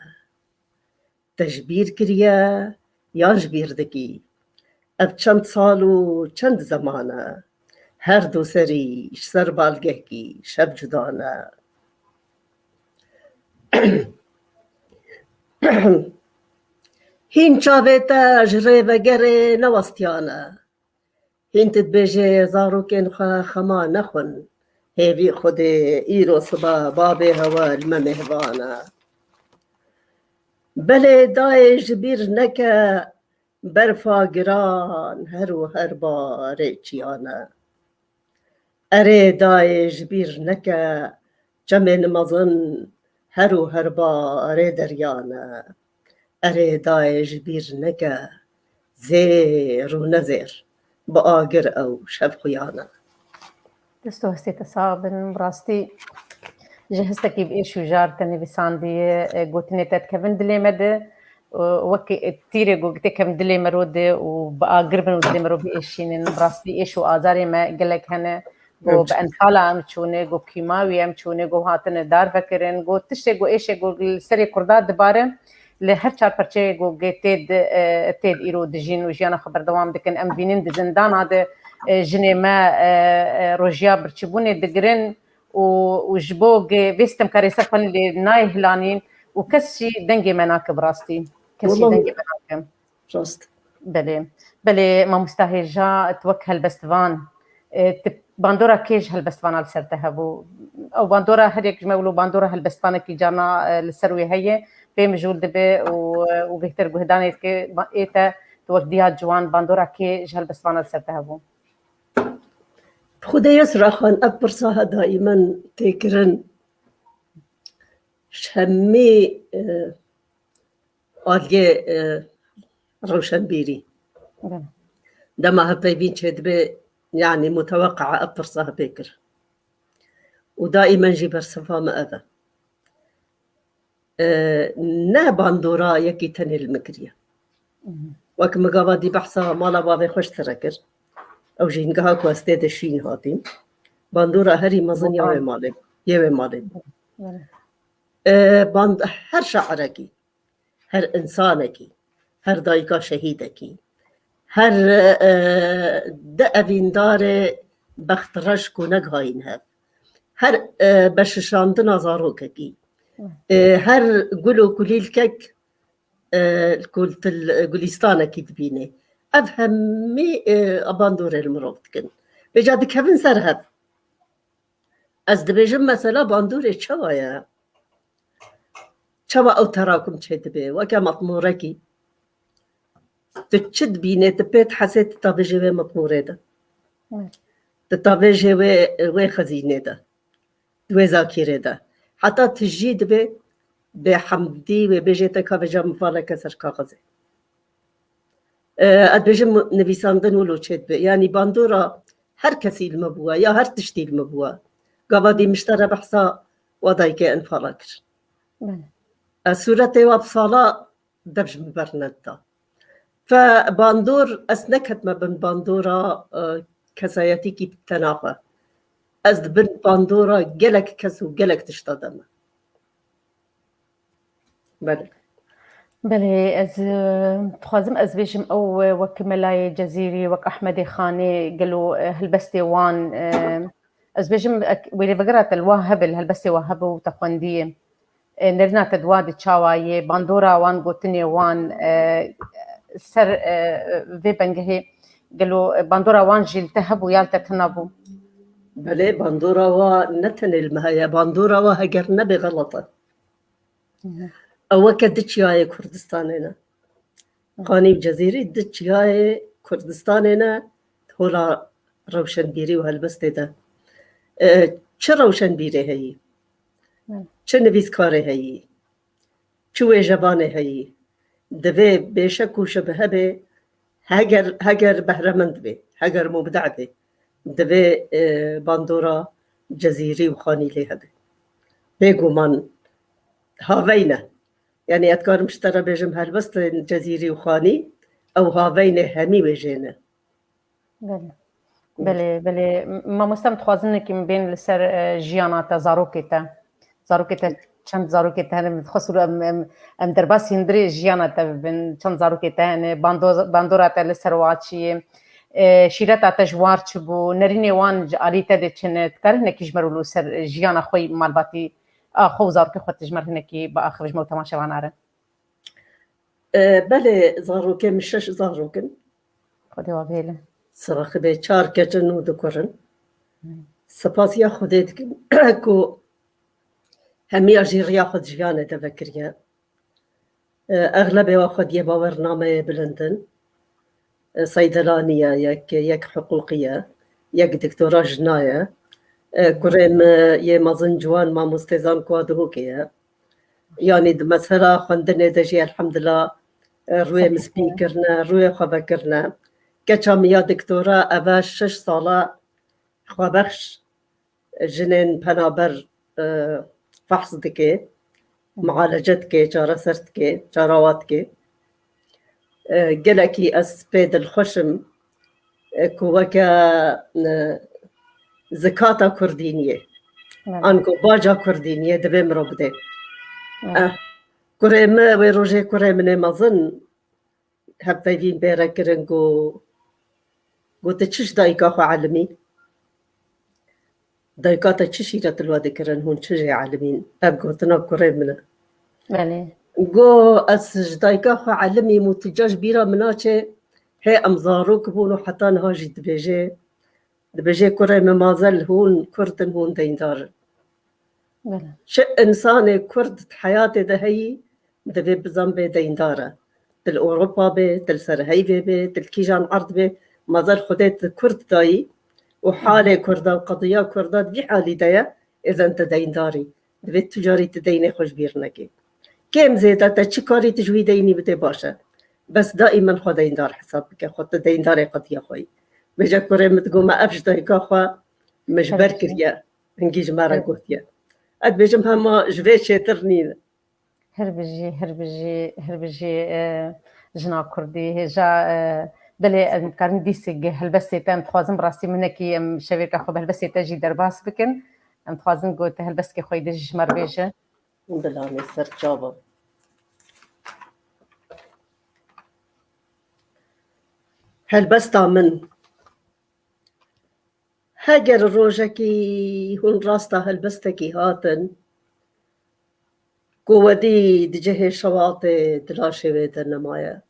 Te ji bîr kiriye yan ji bîr dikî? Ev çend sal û çend zeman e? Her du serî ji ser balgehkî şev cuda ne. Hîn çavê te ji rêvegerê newestiyane. Hîn tu dibêjê zarokên xwe xema nexwin. Hêvî Xwedê îro sibe babê hewe li me mêhvan e. Belê dayê ji bîr neke, berfa giran her û her barê çiyane. Erê dayê ji bîr neke, çemên mezin her û her barê derya ne. Erê dayê ji bîr neke, zêr û nezêr, bi agir ew şev xuya ne. Dest û hestê te sax bin, bi rastî ji histekî bi êş û jar te nivîsandiye, e, gotinê te dikevin dilê me de, û wek tîrê ku têkevin dilê me ro de û bi agir bin û dilê me ro biêşînin. Bi rastî êş û azarê me gelek hene. Ku Em bi enfala em çûne, ku kîmawî em çûne, ku hatine darvekirin, ku tiştê ku êşê ku li serê Kurda dibare, li her çar perçeyê ku tê di, e, tê di îro dijîn û jiyana xwe berdewam dikin. Em bînin di zindana de, e, jinê me, e, e, rojiya birçîbûnê digirin û, û ji bo vê sitemkarê ser xwe lê nayê hilanîn û kes jî dengê me nake bi rastî. Kes jî Wallahî. dengê me nake. Rast. Belê. Belê, mamosta hêja, tu wek helbestvan, e, tu bandora kê ji helbestvana li ser te hebû? Ew bandora, her yek ji me wilo bandora helbestvanekî carna, e, li ser wê heye, pê mijûl dibe û, e, û bêhtir guhdanê dike, ba-, ê te, tu wek diya ciwan bandora kê ji helbestvana li ser te hebû? Xwedê Yesra Xan, ev pirsa he daîmen tê kirin. Ji hemî, e, aliyê, e, rewşenbîrî. Belê. Dema hevpeyvîn çêdibe, yanî muteweqia ev pirsa hevpê kir. Û daîmen jî bersiva me ev e. E, ne bandora yekî tenê li min kiriye. Mhm. Wek min gava dî behsa mala bavê xwe ji te re kir. Ew jî hingiha ku ez tê de şîn hatîm. Bandora herî mezin ya wê malê, yê wê malê bû. Belê. E, band-, her şairekî, her însanekî, her dayika şehîdekî, her, e, de evîndarê bextreş ku negihayîn hev, her, e, beşişandina zarokekî, e, her gul û kulîlkek, e, ku til, e, gulîstanekî dibînê. Ev hemî, e, bandorê li mirov dikin. Vêca dikevin ser hev. Ez dibêjim mesela bandorê çawa ye? Çawa ew terakum çêdibe? Weke matmorekî. Tu çi dibînê, tu pê dihesê, tu tavêjê wê matmorê de. Evet. Tu tavêjê wê, wê xezînê de. Di wê zakîrê de. Heta tijî dibe bêhemdî wê bêjê te ka vêca min faleke ser kaxizê. E, ez dibêjim nivîsandin wilo çêdibe. Yanî bandora her kesî li me bûye, ya her tiştî li me bûye. Gava dî min ji te re behsa wa dayikê enfala kir. Belê. Ez sûretê wa bi sala dev ji min bernedida. Fe bandor, ez neketime bin bandora, e, kesayetîkî bi tena xwe. Ez di bin bandora gelek kes û gelek tişta de me. Belê. Belê, ez, e, dixwazim ez bêjim ew, e, wek Melayê Cezîrî, wek Ehmedê Xanê, gelo, e, helbestê wan, e, ez bêjim, ek-, wê lêvegera te li wa hebe, li helbestê wa hebe û te xwendiyê. E, nerîna te di wa de çawa ye, bandora wan, gotinê wan, e, ser, e, vê bengehê, gelo, e, bandora wan jî li te hebû ya li te tune bû? Belê, bandora wa ne tenê li me heye, bandora wa heger nebe xelet e. Ew weke du çiyayê Kurdistanê ne. Xanî û Cezîrî du çiyayê Kurdistanê ne, hola rewşenbîrî û helbestê de. E, çi rewşenbîrê heyî, Evet. çi nivîskarê heyî, çi wêjevanê heyî, divê bêşek û şibhe be, heger, heger behremend be, heger mubdeh be, divê, e, bandora Cezîrî û Xanî lê hebe. Bêguman haveyne. Yani, ez dikarim ji te re bêjim, helbestên Cezîrî û Xanî, ew haveyne hemî wê jê ne. Belê. Belê, belê. M-, mamoste, em dixwazin hinekî em bên li ser, e, jiyana te, zarokê te. Zarokê te, çend zarokê te hene? Min dixwest em, em, em derbasî hundirê jiyana te bibin. Çend zarokê te hene? Bando-, bandora te li ser wa çi ye? E, şîreta te ji war çi bû? Nerînê wan ji alî te de çi ne? Dikare hinekî ji me re li ser jiyana xwe yî malbatî, a xwe û zarokê xwe tu ji me re hinekî biaxivî ji me û temaşevana re? E, belê, zarokê min şeş zarok in. Xwedê we bihêle. Seraxibê çar keç in û du kur in. Hmm. Sipasiya Xwedê dikim ku hemiya jî riya xwe di jiyanê de vekiriye. E, exlebê wa xwediyê bawernameyê bilind in. E, seydelanî ye, yek, yek hiqûqî ye, yek doktora jina ye. E, kurê min yê mezin ciwan mamostê zankoa Duhokê ye. Yanî di mesela xwendinê de jî elhamdulillah, e, rûyê min spî kirine, rûyê xwe vekirine. Keça min ya doktora eve şeş sala xwebexş jinên penaber, e, fehs dike, Hı. mualece dike, çareser dike, çarewa dike. E, gelekî ez pê dilxweş im, e, ku weke, e, zikata kurdîniyê, Evet. an ku baca kurdîniyê divê mirov bide. Evet. E, kurê min, wê rojê kurê min ê mezin, hevpeyvîn pê re kirin ku, ku tu çi ji dayika xwe elimî? Dayika te çi şîret li we dikirin, hûn çi jê elimîn? Ev gotina kurê min e. Belê. Go ez ji dayika xwe elimîm û tu ca ji bîra min naçe, hê em zarok bûn û heta niha jî dibêje, dibêje kurê min Mazel, hûn kurd in, hûn deyndar in. Belê. Çi însanê kurd di heyatê de heyî, divê bizanbê deyndar e. Til Ewropa bê, til ser heyvê bê, til kîjan erd bê, Mazel Xwedê tu kurd dayî û halê kurda û qediya kurda di vî halî de ye, êzen tu deyndarî. Divê tu carî tu deynê xwe ji bîr nekî. Kêm zêde te çi karî tu ji wî deynî bidê baş e. Bes daîmen xwe deyndar hesab bike, xwe tu deyndarê qediya xwe yî. Bêje kurê min digo me ev ji dayika xwe min ji ber kiriye, hingî ji me re gotiye. Ez dibêjim hema ji vê çêtir nîne. Hir bijî, hir bijî, hir bijî, e, jina kurdî. Hêja, e, belê em karin dîsik helbestê te, em dixwazin bi rastî minekî em şevêka xwe bi helbestê te jî derbas bikin. Em dixwazin ku te helbestkê xwe yî de jî ji me re bêje. Bilanê ser çavan. Helbesta min. Heger rojekî hûn rasta helbestekî hatin, ku wedî di cihê şewatê di laşê wê de nemaye,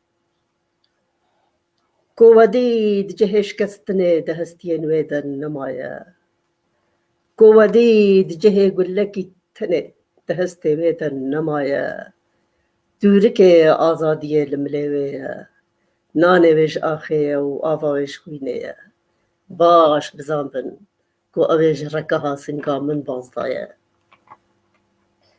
ku wedî di cihê şikestinê di hestiyên wê de nemaye, ku wedî di cihê gulekî tenê di hestê wê de nemaye, dûrikê azadiyê li milê wê ye, nanê wê ji axê ye û ava wê ji xwînê ye. Baş bizan bin ku ew ê ji rekeha singa min baz daye.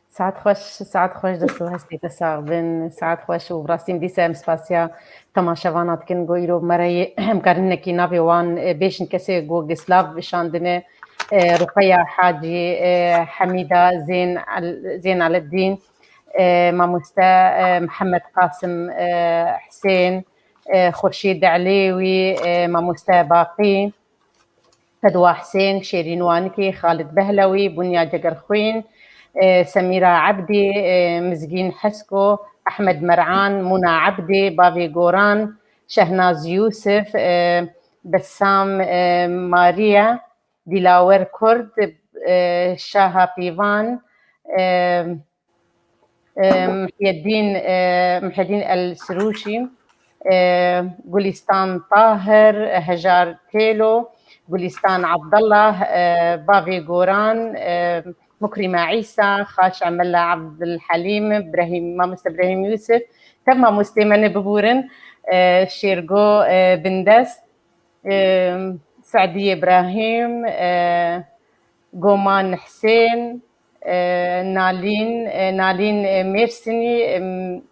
Saet xweş, saet xweş, dest û hestê te sax bin. Saet xweş û bi rastî min dîsa em spasiya temaşevana dikin ku îro me re yê em karin hinekî navê wan, e, bêjin kesê ku gislav şandine, e, Ruqeya Hacî, e, Hemîda Zên El-, Zênaleddîn, e, mamoste, e, Mihemed Qasim, e, Hisên, e, Xurşîd Elêwî, e, mamoste Baqî, Fedwa Hisên, Şêrîn Wanikî, Xalid Behlewî, Bunya Cegerxwîn, e, Semîra Ebdî, e, Mizgîn Hesko, Ehmed Mer'an, Muna Ebdê, Bavê Goran, Şehnaz Yûsif, e, Bessam, e, Mariye, Dilawer Kurd, e, Şaha Pîvan, e, e, Muhyeddin, e, Muhyeddin El Sirûşî, e, Gulistan Tahir, Hejar Têlo, Gulistan Abdallah, e, Bavê Goran, e, Mukrîme Îsa, Xaç Emela Abdulhelîm, Brahîm, Mamoste Brahîm Yûsif, tev mamostê me ne bibûrin, e, Şêrgo, e, Bindest, e, Se'dî Îbrahîm, e, Goman Hisên, e, Nalîn, e, Nalîn, e, Mêrsînî, em,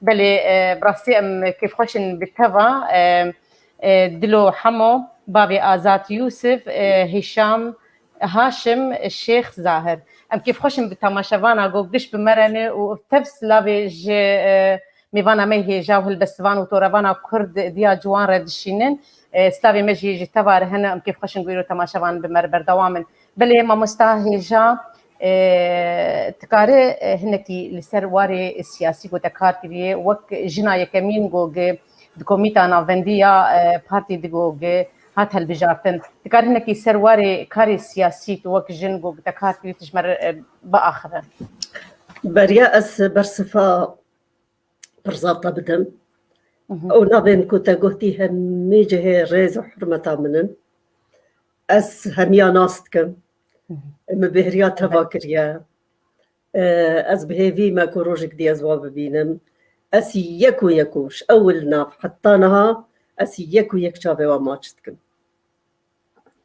belê, e, bi rastî em kêfxweş in bi teva, e, e, Dilo Hemo, Bavê Azad Yûsif, e, Hîşam, Haşim, Şêx Zahir. Em kêfxweş in bi temaşevana ku giş bi me re ne û tev silavê ji, e, mêvana me hêja û hilbestivan û torevana Kurd diya ciwan re dişînin. E, silavê me jî ji teva re hene, em kêfxweş in ku îro temaşevan bi me re berdewam in. Belê mamosta hêja, e, dikare, e, hinekî li ser warê siyasî ku te kar kiriye, wek jina yekemîn ku gi-, di komîta navendî ya, e, partî di ku gi-, hat hilbijartin. Dikare hinekî ser warê karê siyasî tu wek jin ku te kar kiriye tu ji me re, e, biaxive. Beriya ez bersiva pirzata bidim. Mhm. Ew navên ku te gotî hemî cihê rêz û hurmeta min in. Ez hemiya nas dikim. Mhm. Min bêhriya teva kiriye. E, ez bi hêvî me ku rojek dî ez wa bibînim. Ez yek û yek û ji ewil nav heta niha ez yek û yek çavê wa maç dikim.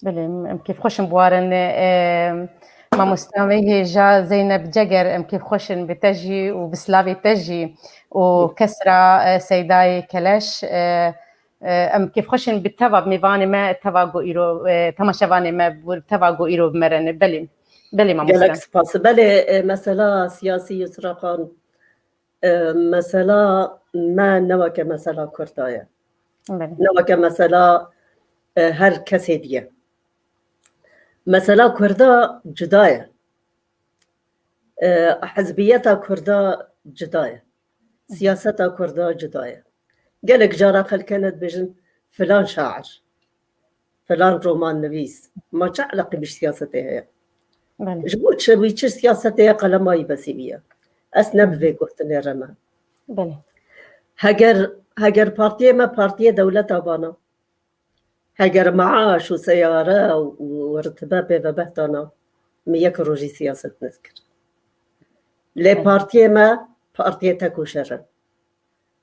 Belê, em kêfxweş in bi warin. E, mamosta me hêja Zeynep Ceger, em kêfxweş in bi te jî û bi silavê te jî û kesra, e, Seydayê Keleş, e, e, em kêfxweş in bi teva mêvanê me, teva ku îro, e, temaşevanê me, bi teva ku îro bi me re ne. Belê, belê mamosta. Gelek spas. Belê, e, mesela siyasî Yusra Xan, e, mesela me ne weke mesela Kurda ye. Belê. Ne weke mesela, e, her kesê diye. Mesela Kurda cuda ye. E, hizbiyeta Kurda cuda ye. Siyaseta Kurda cuda ye. Gelek cara xelk hene dibêjin filan şair, filan romannivîs. Ma çi eleqî bi siyasetê heye? Belê. Ji bo çi wî çi siyasetê ye, qelema wî besî bûye. Ez ne bi vê gotinê re me. Belê. Heger, heger partiyê me partiyê dewleta bana, heger maaş û seyare û, û ritibe pê ve behtana, min yek rojî siyaset nedikir. Lê, belê, partiyê me partiyê tek û şer in.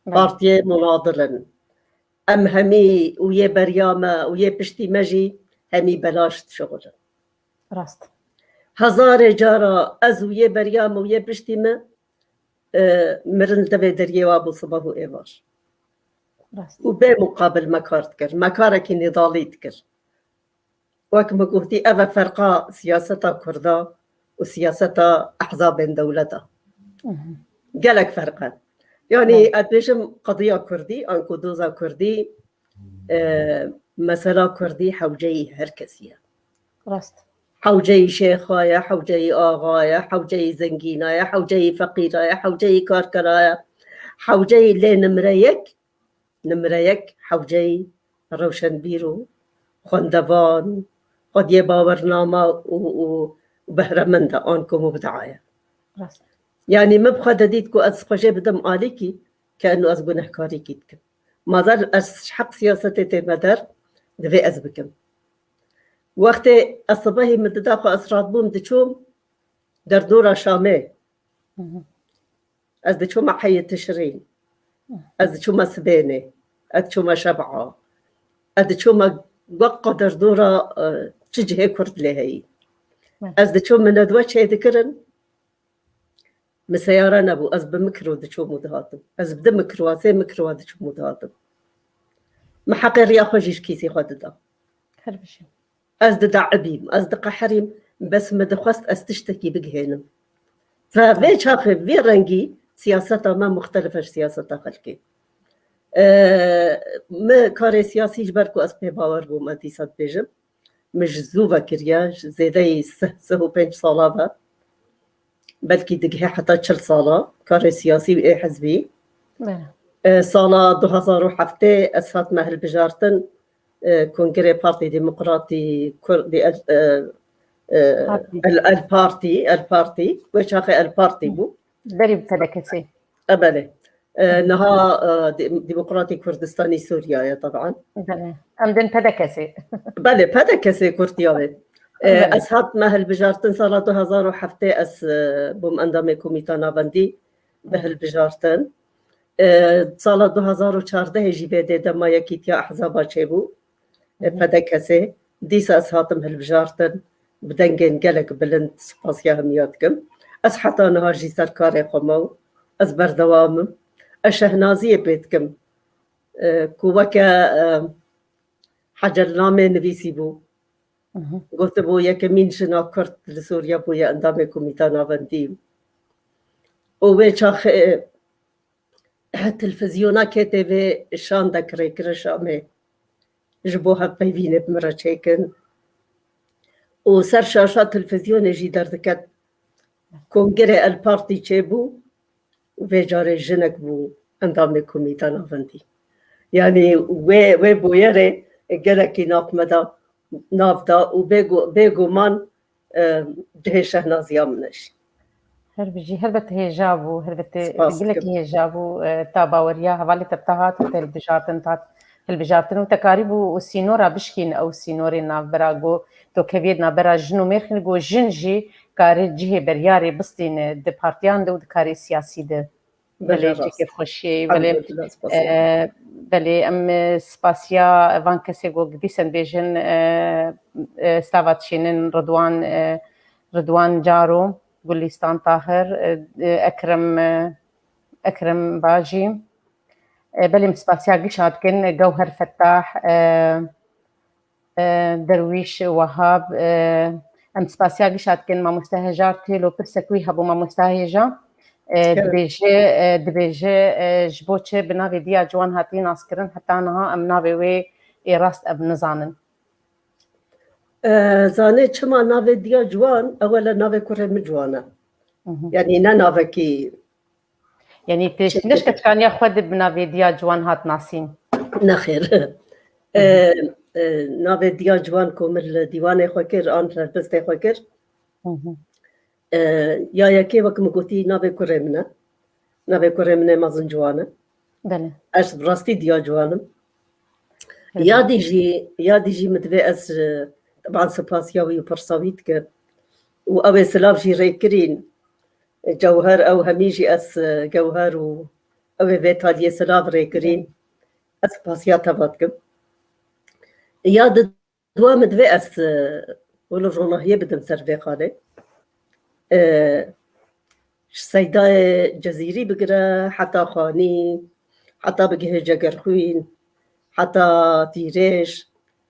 Belê. Partiyê munadil in. Em hemî û yê beriya me û yê piştî me jî hemî belaş dişixulin. Rast. Hezarê cara ez û yê beriya me û yê piştî me, e, mirin li devê deriyê wa bû sibeh û êvar. Rast. Û bê muqabil me kar dikir. Me karekî nêdalî dikir. Wek min gotî, ev e ferqa siyaseta Kurda û siyaseta ehzabên dewleta. Mhm. Gelek ferq e. Yanî, belê, ez dibêjim qediya Kurdî, anku doza Kurdî, e, mesela Kurdî hewceyî her kesî ye. Rast. Hewceyî şêxa ye, hewceyî axa ye, hewceyî zengîna ye, hewceyî feqîra ye, hewceyî karkera ye, hewceyî lê nimre yek, nimre yek hewceyî rewşenbîr û xwendevan, xwediyê bawernama û, û behremend e, anku mubdaa ye. Rast. Yanî min bi xwe de dît ku ez xwe jê bidim alîkî, ke eno ez gunehkarîkî dikim. Mazel ez ji heq siyasetê tême der, divê ez bikim. Wextê ez sibehî min dida xwe, ez radbûm diçûm derdora Şamê. Hı hı. Ez diçûme heyê Tişrîn. Hı. Ez diçûme Sibênê. Ez diçûme Şeb'a. Ez diçûme wek qe derdora, e, çi cihê Kurd lê heyî. Hı. Ez diçûm min nedwe çêdikirin. Min seyare nebû. Ez bi mikro diçûm û dihatim. Ez bi di mikroa, sê mikroa diçûm û dihatim. Min heqê riya xwe jî ji kîsê xwe dida. Her bijî. Ez didaibîm, ez diqeherîm, bes min dixwest ez tiştekî bigihênim. Ve vê çaxê, vê rengî siyaseta me muxtelif e ji siyaseta xelkê. Ee, me karê siyasî ji ber ku ez pê bawer bûm, ez dîsa dibêjim. Min ji zû ve kiriye, ji zêdeyî sih, sih û pênc sala ve. belkî digihê heta çil sala karê siyasî û ê hizbî. Belê. E, sala du hezar û heftê ez hatime hilbijartin, e, Kongrê Partî Demokratî Kurdî, El, e, e, Partî. El, El Partî, El Partî, wê çaxê El Partî bû. Berî bi P D K S. E, belê. E, niha, e, Di-, Demokratî Kurdistanî Sûriye ye, teban. Belê. Em din P D K S. Belê, P D K S Kurdiya wê. E, Belê. Ez hatime hilbijartin sala du hezar û heftê ez, e, bûm endamê Komîta Navendî bi hilbijartin. E, sala du hezar û çardehê jî vê dê dema yekîtiya ehzaba çêbû. E, P D K S. Dîsa ez hatim hilbijartin. Bi dengên gelek bilind spasiya hemiya dikim. Ez heta niha jî ser karê xwe me û ez berdewam im. Ez şehnaziyê pê dikim. E, ku weke, e, Hecel namê nivîsî bû. Mhm. Gotibû, yekemîn jina Kurd li Sûriye bûye endamê Komîta Navendî. Û wê çaxê, e, televîzyona K T V şandek rê kirin Şamê. Ji bo hevpeyvînê bi min re çêkin. Û ser şaşa televîzyonê jî derdiket. Kongrê El Partî çêbû û vê carê jinek bû endamê Komîta Navendî. Yanî wê, wê bûyerê gelekî nav me da, nav da û bêgu-, bêguman, e, cihê şehnaziya min e jî. Her bijî, helbet hêja bû, helbet Spas gelekî dikim. Hêja bû, e, ta baweriya hevalê te bi te hat û te hilbijartin, te hat hilbijartin û te karîbû û sînora bişkîn ew sînorê navbera ku dokeviyê di navbera jin û mêr xîn ku jin jî karê cihê beriyarê bistîne di partiyan de û di karê siyasî de. Belê, Belê, rast. Cihê xweşiyê, belê. Elhamdülillah, spas. E, belê, em, e, spasiya van kesê ku dîsen bêjin, e, e, slava dişînin Ridwan, e, Ridwan Caro, Gulîstan Tahir, e, e, Ekrem, e, Ekrem Bajî. E, belê, em spasiya gişa dikin, Gewher Fettah, e, e, Derwîş Wahab, e, em spasiya gişa dikin mamoste Hejar Têlo, pirsek wî hebû mamoste Hêja. E, Evet. Dibêje, e, dibêje, e, ji bo çi bi navê Diya Ciwan hatî naskirin, heta niha em navê wê ê rast ev nizanin. E, zanê çima navê Diya Ciwan, ewele navê kurê min Ciwan e. Mhm. Yanî ne navekî Yanî te Çekil. Neşke tikaniya xwe de bi navê Diya Ciwan hat nasîn. Nexêr. E, e, navê Diya Ciwan ku min li dîwanê xwe kir, an helbestê xwe kir. Mhm. E, ya yekê wek min gotî navê kurê min e. Navê kurê min ê mezin Ciwan e. Belê. Ez bi rastî Diya Ciwan im. Belê. Ya dî jî, ya dî jî min divê ez, e, teban spasiya wî û pirsa wî dikim. Û ew ê silav jî rêkirîn. Cewher ew hemî jî ez, e, Gewher û ew ê vê taliyê silav rêkirîn. Ez spasiya te ve dikim. Ya di dua min divê ez, e, wilo ronahiyê bidim ser vê xalê. E, ji Seydayê Cezîrî bigire heta Xanî, heta bigihê Cegerxwîn, heta Tîrêj,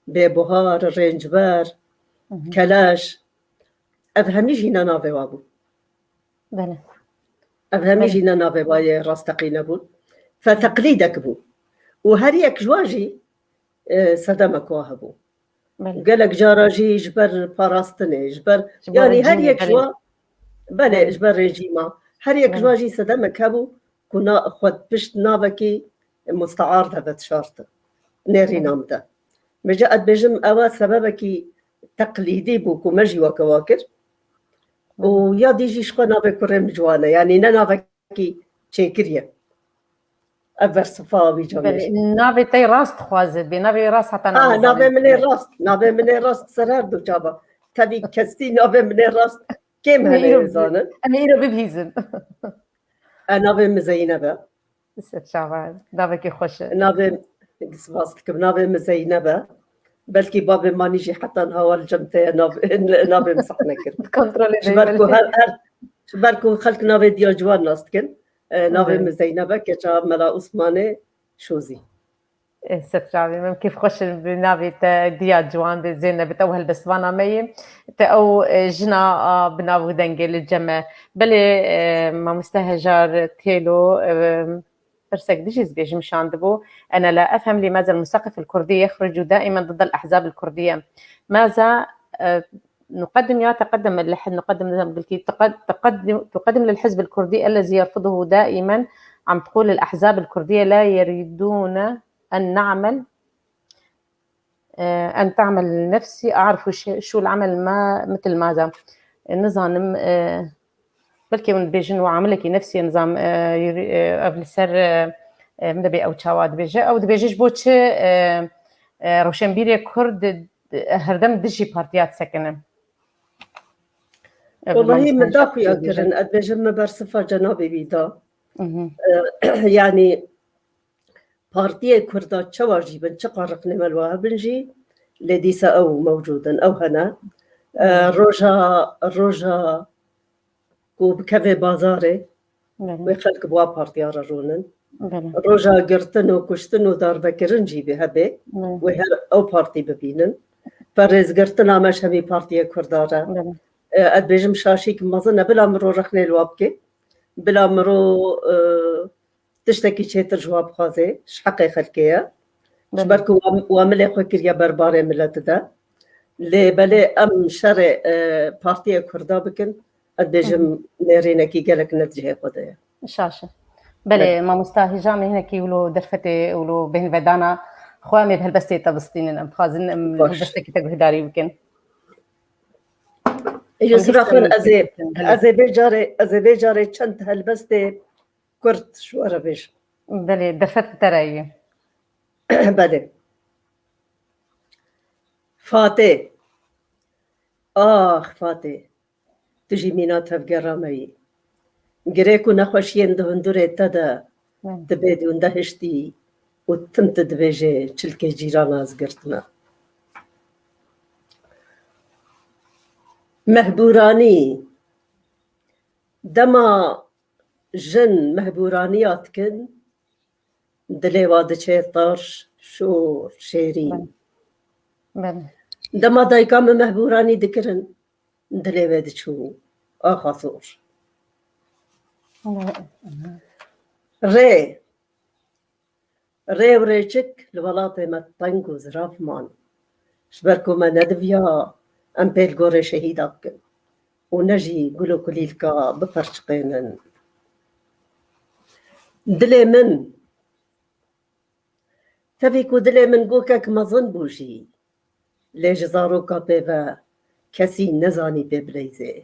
Bêbuhar, Rêncber, Mhm. Keleş. Ev hemî jî ne navê wa bû. Belê. Ev hemî Belê. Jî ne navê wa yê rasteqîne bûn. Fe teqlîdek bû. Û her yek ji wan jî, e, sedemek wa hebû. Belê. Gelek cara jî ji ber parastinê, ji ber, Ji bo yanî her rejîmê, yek ji belê. wan, belê, Belê. Ji ber rejîma. Her yek ji Belê. Wan jî sedemek hebû ku na, xwe pişt navekî mustear de vedişartin. Nêrîna min de. Meca ez dibêjim ewa sebebekî teqlîdî bû ku me jî weke wa kir. Û ya dî jî ji xwe navê kurê min Ciwan e. Yanî ne navekî çêkiriye. Ev bersifa wî camê. Belê, navê te rast dixwaze, bê navê rast heta Ha, niha navê nizanin. min ê rast, navê min ê rast ser her du çava. Tevî kesî navê min ê rast kêm Em ê hene îro ê zanin. Em ê îro bibihîzin. E, navê min Zeynep e. Ser çava, navekî xweş e. Navê, spas dikim, navê min Zeynep e. Belkî babê manî jî heta niha li cem te ye nav-, navê min seh nekir. Kontrolê Ji ber ku belê. her, her, ji ber ku xelk navê Diya Ciwan nas dikin, e, navê Evet. Min Zeynep e, keça Mela Osmanê Şozî. E, Setrabî, em kêfxweş in bi navê te Diya Ciwan bê Zeynep, te ew helbestvana me yê. Te ew, e, jina, a, bi nav û dengê li cem e. Belê, e, mamoste Hejar Têlo, e, pirsek dijî ez bêjim şandibû. أنا لا أفهم لماذا المثقف الكردي يخرج دائما ضد الأحزاب الكردية. ماذا، e, نقدم يا تقدم اللي حد نقدم زي ما قلتي، تقد-، تقدم، تقدم للحزب الكردي الذي يرفضه دائمًا. عم تقول الأحزاب الكردية لا يريدون أن نعمل، آه، أن تعمل نفسي، أعرف ش-، شو العمل، ما مثل ماذا. نظام، آه، بلكي من بيجن وعملك نفسي نظام، آه، يري-، آه، قبل سر، آه، آه، من دبي أو تشاواد بيجي، أو دبيجيش بوتشي، آه، آه، روشنبيري كرد، آه، هردم دجي بارتيات سكنه. Wellahî min da xuya kirin, ez dibêjim min bersifa cenabê wî da. Mhm. E, yanî partiyê Kurda çawa jî bin, çiqa riqnê me li we hebin jî, lê dîsa ew mewcûd in, ew hene. E, Mhm. roja, roja ku bikeve bazarê, Belê. wê xelk bi wa partiya re rûnin. Belê. Roja girtin û kuştin û darvekirin jî bi hebe, Belê. wê her ew partî bibînin. Perêzgirtina me ji hemî partiyê Kurda re. Belê. E, ez dibêjim şaşîk mezin e, bila miro rexnê li wa bike. Bila miro, e, tiştekî çêtir ji wa bixwaze, ji heqê xelkê ye. Ji Belê. ber ku wa, wa milê xwe kiriye ber barê milet de. Lê belê em şerê, e, partiyê Kurda bikin, ez dibêjim Hı hı. nêrînekî gelek ne di cihê xwe de ye. Şaş e. Belê, Belê. mamosta Hêja, me hinekî wilo derfetê, wilo bêhnvedana xwe em ê bi helbestê te bistînin. Em dixwazin em Baş. helbestekî te guhdarî bikin. Yusra Xan, ez ê, Belê. ez ê vê carê, ez ê vê carê çend helbestê kurt ji we re bêjim. Belê, derfet bi te re ye. Belê. Fatê. Ax, Fatê. Tu jî mîna tevgera me yî. Girêk û nexweşiyên di hundurê te de Hı. dibê dûnde hiştî û tim tu dibêjê çilkê cîrana ez girtine. Mehbûranî. Dema jin mehbûraniya dikin, dilê wa diçe tar, şor, şêrîn. Belê. Belê. Dema dayika min mehbûranî dikirin, dilê wê diçû axa zor. Belê. Rê. Rê û rêçik li welatê me teng û zirav man. Ji ber ku me nediviya em pê li gorê şehîda bikin û ne jî gul û kulîlka biperçiqênin. Dilê min, tevî ku dilê min gokek mezin bû jî, lê ji zaroka pê ve kesî nezanî pê bileyzê.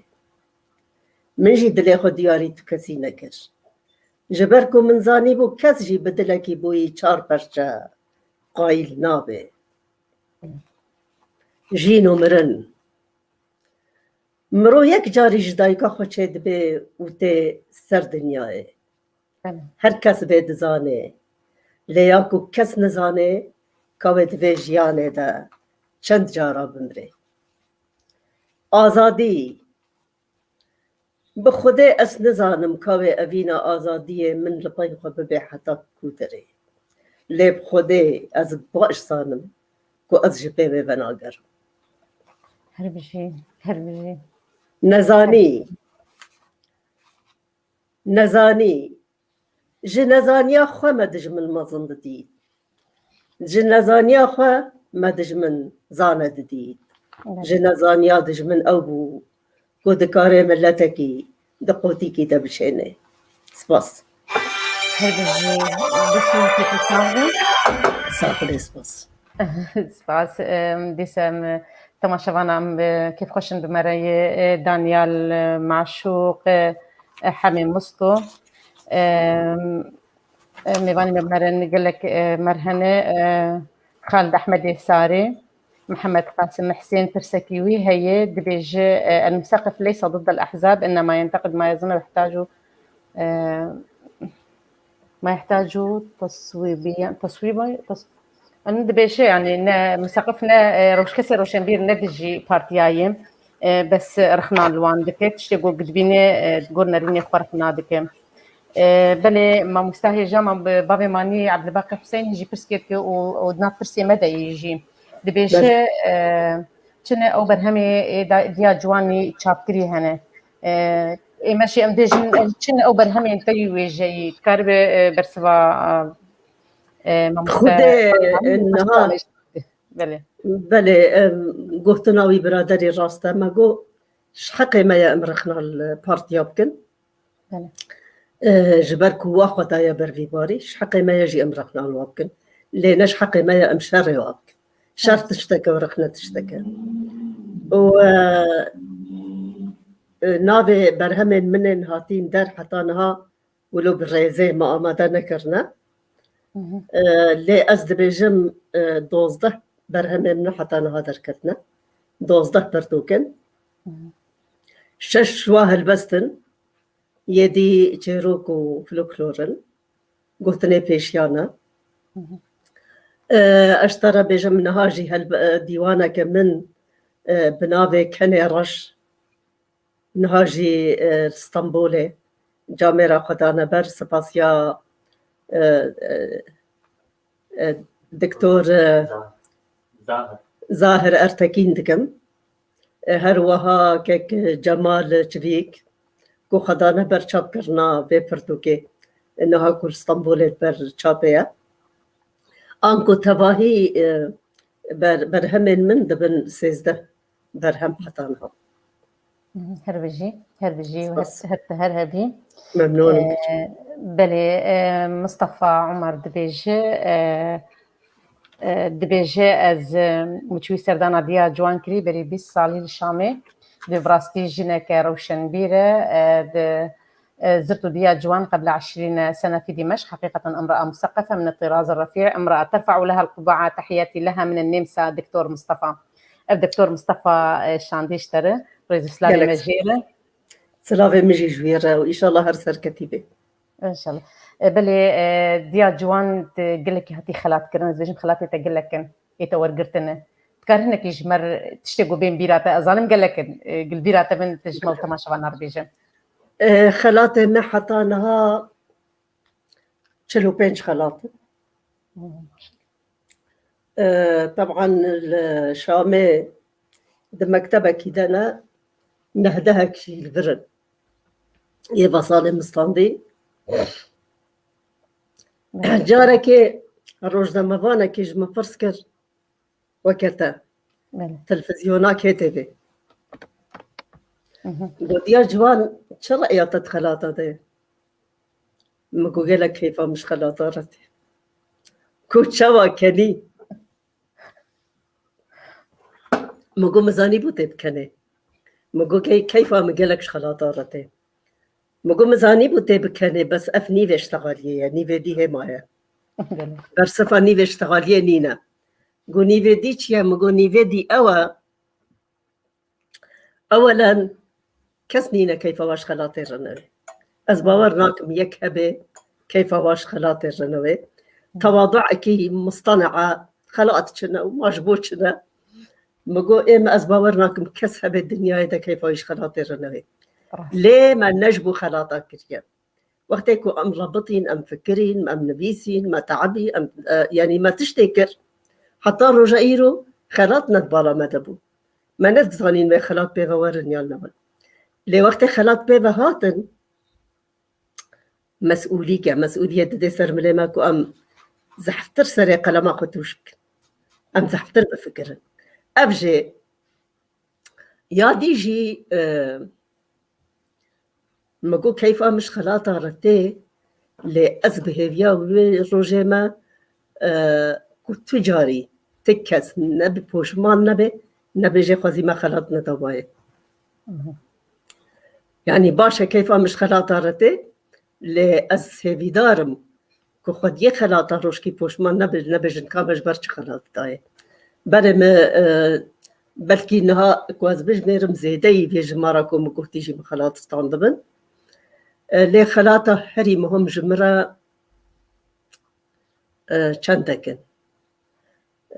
Min jî dilê xwe diyarî tu kesî nekir. Ji ber ku min zanîbû kes jî bi dilekî boyî çar perçe qayîl nabe. Jîn û mirin. Mirov yek carî ji dayika xwe çêdibe û tê ser dinyayê. Belê. Her kes vê dizane. Lê ya ku kes nizane, ka wê di vê jiyanê de çend cara bimrê. Azadî. Bi Xwedê ez nizanim ka wê evîna azadiyê min li pey xwe bibe heta ku derê. Lê bi Xwedê ez baş zanim ku ez ji pê wê venagerim. Her bijî, her bijî. Nezanî. Nezanî. Ji nezaniya xwe me dijmin mezin didît. Ji nezaniya xwe me dijmin zane didît. Evet. Ji nezaniya dijmin ew bû ku dikare miletekî di qotîkî de bişêne. Spas. Her bijî, destên pêkî sağ bin. Sax bin, spas. Spas. Em, dîsa em, temaşevana em, e, kêfxweş in bi me re yê, e, Daniel, e, Maşûq, e, e, Hemê Musto. Em, e, mêvanî me bi me re gelek, e, me re hene, e, Xalid Ehmedê Sarê, Mihemed Qasim Husên, pirsekî wî heye, dibêje, e, المثقف ليس ضد الأحزاب، إنما ينتقد ما يظن ويحتاج، e, ما يحتاج تصويبيا، تصويبا، تص-، Em dibêje, yanî ne misaqif, ne, e, rewş-, kesê rewşenbîr ne dijî partiya ye. E, bes rexna li wan dike. Tiştê ku dibîne, e, di gor nerînê xwe rexna dike. E, belê mamosta Hêja, ma bi bavê manî Ebdulbaqî Huseyinî jî pirs kir ki û, û di nav pirsê me de yî jî. Dibêje, Belê. e, çi ne ew berhemê ê da-, diya ciwanî çapkirî hene. E, ê me jî em dêjin, çi ne ew berhemên te yî wêjeyî. Dikaribe, e, bersiva, e, mamoste Xwedê, Hemî e, niha, Belê. Belê, em, gotina wî biraderî rast e. Me got, ji heqê me ye em rexna li partiya bikin. Belê. E, ji ber ku wa xwe daye ber vî barî, ji heqê me ye jî em rexna li wa bikin. Lê ne ji heqê me ye em şerê wa bikin. Şer tiştek e û rexne tiştek e. Û, e, e, navê berhemên min ên hatîn der heta niha wilo bi rêzê me amade nekirine. Hı hı. E, lê ez dibêjim, e, dozdeh berhemên min heta niha derketine. Dozdeh pirtûk in. Hı hı. Şeş wa helbest in, yedî çêrok û folklor in. Gotinê pêşiya ne. Hı hı. E, ez te re bêjim niha jî helbe-, e, dîwaneke min, e, bi navê Kenê Reş. Niha jî, e, li Stenbolê camêra xwe dane ber, spasiya, e, e, e, Doktor, e, Zahir. Zahir Ertekîn dikim. E, her wiha kek Cemal Çivîk ku xwe dane ber çapkirina vê pirtûkê, e, niha ku li Stenbolê ber çapê ye. Anku tevahî, e, ber-, berhemên min dibin sêzdeh berhem heta niha. Her bijî, her bijî û Spas. her, her, her hebî. Memnûn im. Ee, belê, e, Mustafa Umar dibêje, e, e, dibêje ez, e, min çûyî serdana Diya Ciwan kirî berî bîst salî li Şamê. Di rastî jineke rewşenbîr e, e, di, e, zirt û diya ciwan qebla eşrîne sene fî Dîmeşq. Heqîqeten imraa museqef e, min ê tiraz refî, imraa terfe'u leha l-quba'a, tehiyatî leha min ê nêmsa Doktor Mustafa. Ev Doktor Mustafa, e, şandî ji te re, rêz û silavê Gelek me jê re. Silavê min jî ji wî re û înşallah her serketî bê. Înşallah. E, belê, e, Diya Ciwan, tu gelekî hatî xelatkirin, ez dibêjim xelatê te gelek in, ê te wergirtine. Dikar hinekî ji me re tiştê ku bên bîra te, ez zanim gelek in, e, gil bîra te bin, tu ji me û temaşevanan re bêje. E, xelatê me heta niha çil û pênc xelat in. E, teban li Şamê di mektebekî de ne, nehdehek jî li vir in. Yê vesalê min standî. Carekê rojnamevanekî ji min pirs kir, weke te, Belê. Televîzyona K T V. Hı hı. Gotiya, Ciwan, çi reya te di xelata de ye? Min got, gelek keyfa min ji xelata re tê. Ku çawa kenî? Min got, min zanîbû tê bi kenê. Min got, key-, keyfa min gelek ji xelata re tê. Min got, min zanîbû tê bi kenê, bes ev nîvê ştexaliyê ye, nîvê dî hê maye. Belê. Bersiva nîvê ştexaliyê nîne. Got, nîvê dî çi ye? Min got, nîvê dî ew e. Ewelen kes nîne keyfa wa ji xelatê re newê. Ez bawer nakim yek hebe keyfa wa ji xelatê re newê. Tewaduekî mustanea, xelat çi ne û ma ji bo çi ne. Min got, ê min, ez bawer nakim kes hebe dinyayê de keyfa wî ji xelatê re newê. Rast. Lê me ne ji bo xelata kiriye. Wextê ku em rebitîn, em fikirîn, em nivîsîn, me teebî, em, e, yanî me tiştê kir. Heta roja îro xelat ne di bala me de bû. Me nedizanîn wê xelat pê ve werin yan nebin. Lê wextê xelat pê ve hatin, mesûlîk e, mesûliyet didê ser milê me ku em zehftir serê qelema xwe tûj bikin. Em zehftir bifikirin. Ev jê ya dî jî, e, min got keyfa min ji xelata re tê, lê ez bi hêviya wê rojê me, e, ku tu carî ti kes ne bi poşman nebe, nebêje xwezî me xelat nedawaye. Mhm. Yanî baş e keyfa min ji xelata re tê, lê ez hêvîdar im ku xwediyê xelata rojkî poşman nebe, nebêjin ka me ji ber çi xelat daye. Berê me, e, belkî niha ku ez bijmêrim zêdeyî vê jimara ku min gotî jî min xelat standibin. E, lê xelata herî muhim ji min re, e, çendek in.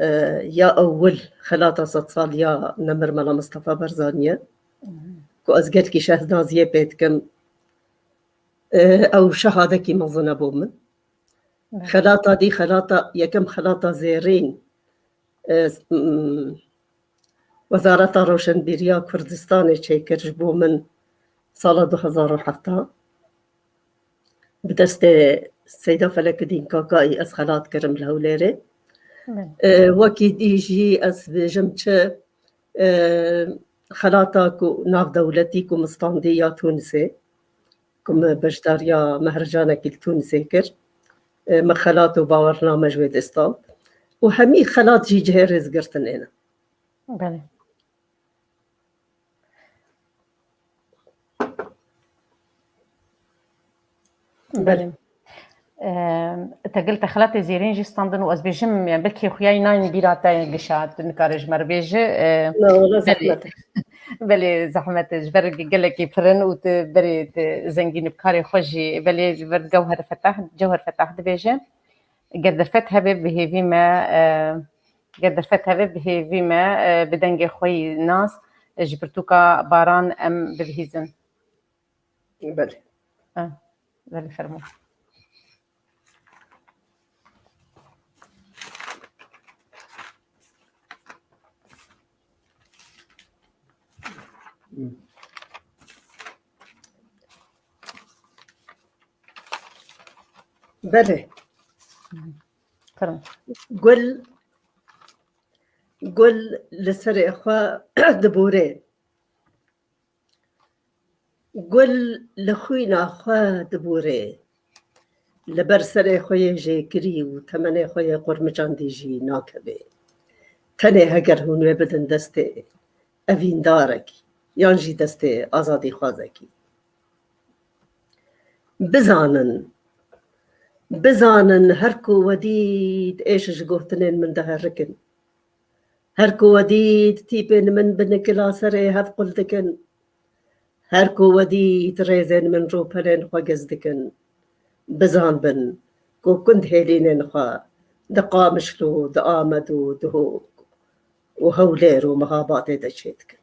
E, ya ewil xelata sedsaliya nemir Mela Mistefa Barzanî ye. Ku ez gelkî şehnaziyê pê dikim. E, ew şehadekî mezin e bo min. Xelata dî, xelata yekem, xelata zêrîn, e, s-, m-, Wezareta Roşenbîriya Kurdistanê çêkir ji bo min sala du hezar û heft. Bi destê Seyda Felekidîn Kakayî ez xelat kirim li Hewlêrê. Belê. E, wekî dî jî ez bêjim çi, e, xelata ku navdewletî ku min standî ya Tûnisê, ku min beşdariya mehrecanekî li Tûnisê kir. E, min xelat û bawername ji wê dê stand. Û hemî xelat jî cihê rêzgirtinê ne. Belê. Belê. Belê. Eee, te gel te xelatê zêrîn jî standin û ez bêjim, yani belkî xuyayî nayên bîra te gişa, tu nikare ji me re bêjî, eee, Na, wala belê. Zehmet e. Belê, zehmet e. Ji ber gelekî pir in û tu berê tu zengîn bi karê xwe jî, belê ji ber Gewher Fetah, Cewher Fetah dibêje. Ger derfet hebe bi hêvî me, e, ger derfet hebe bi hêvî me, e, bi dengê xwe yî nas, e, ji pirtûka Baran em bibihîzin. Belê. E, belê, fermo. Belê. Fermo. Gul, gul li serê xwe dibûrê. Gul li xwîna xwe dibûrê. Li ber serê xwe yê jêkirî û temenê xwe yê qurmicandî jî nakeve. Tenê heger hûn wê bidin destê evîndarekî yan jî destê azadîxwazekî. Bizanin, bizanin her ku we dît êş ji gotinên min diherikin. Her ku we dît tîpên min bi nikila serê hev qul dikin. Her ku we dît rêzên min rûpelên xwe giz dikin. Bizan bin ku gund hêlînên xwe di Qamişlo, di Amed û Duhok û Hewlêr û Mihabatê de çêdikin.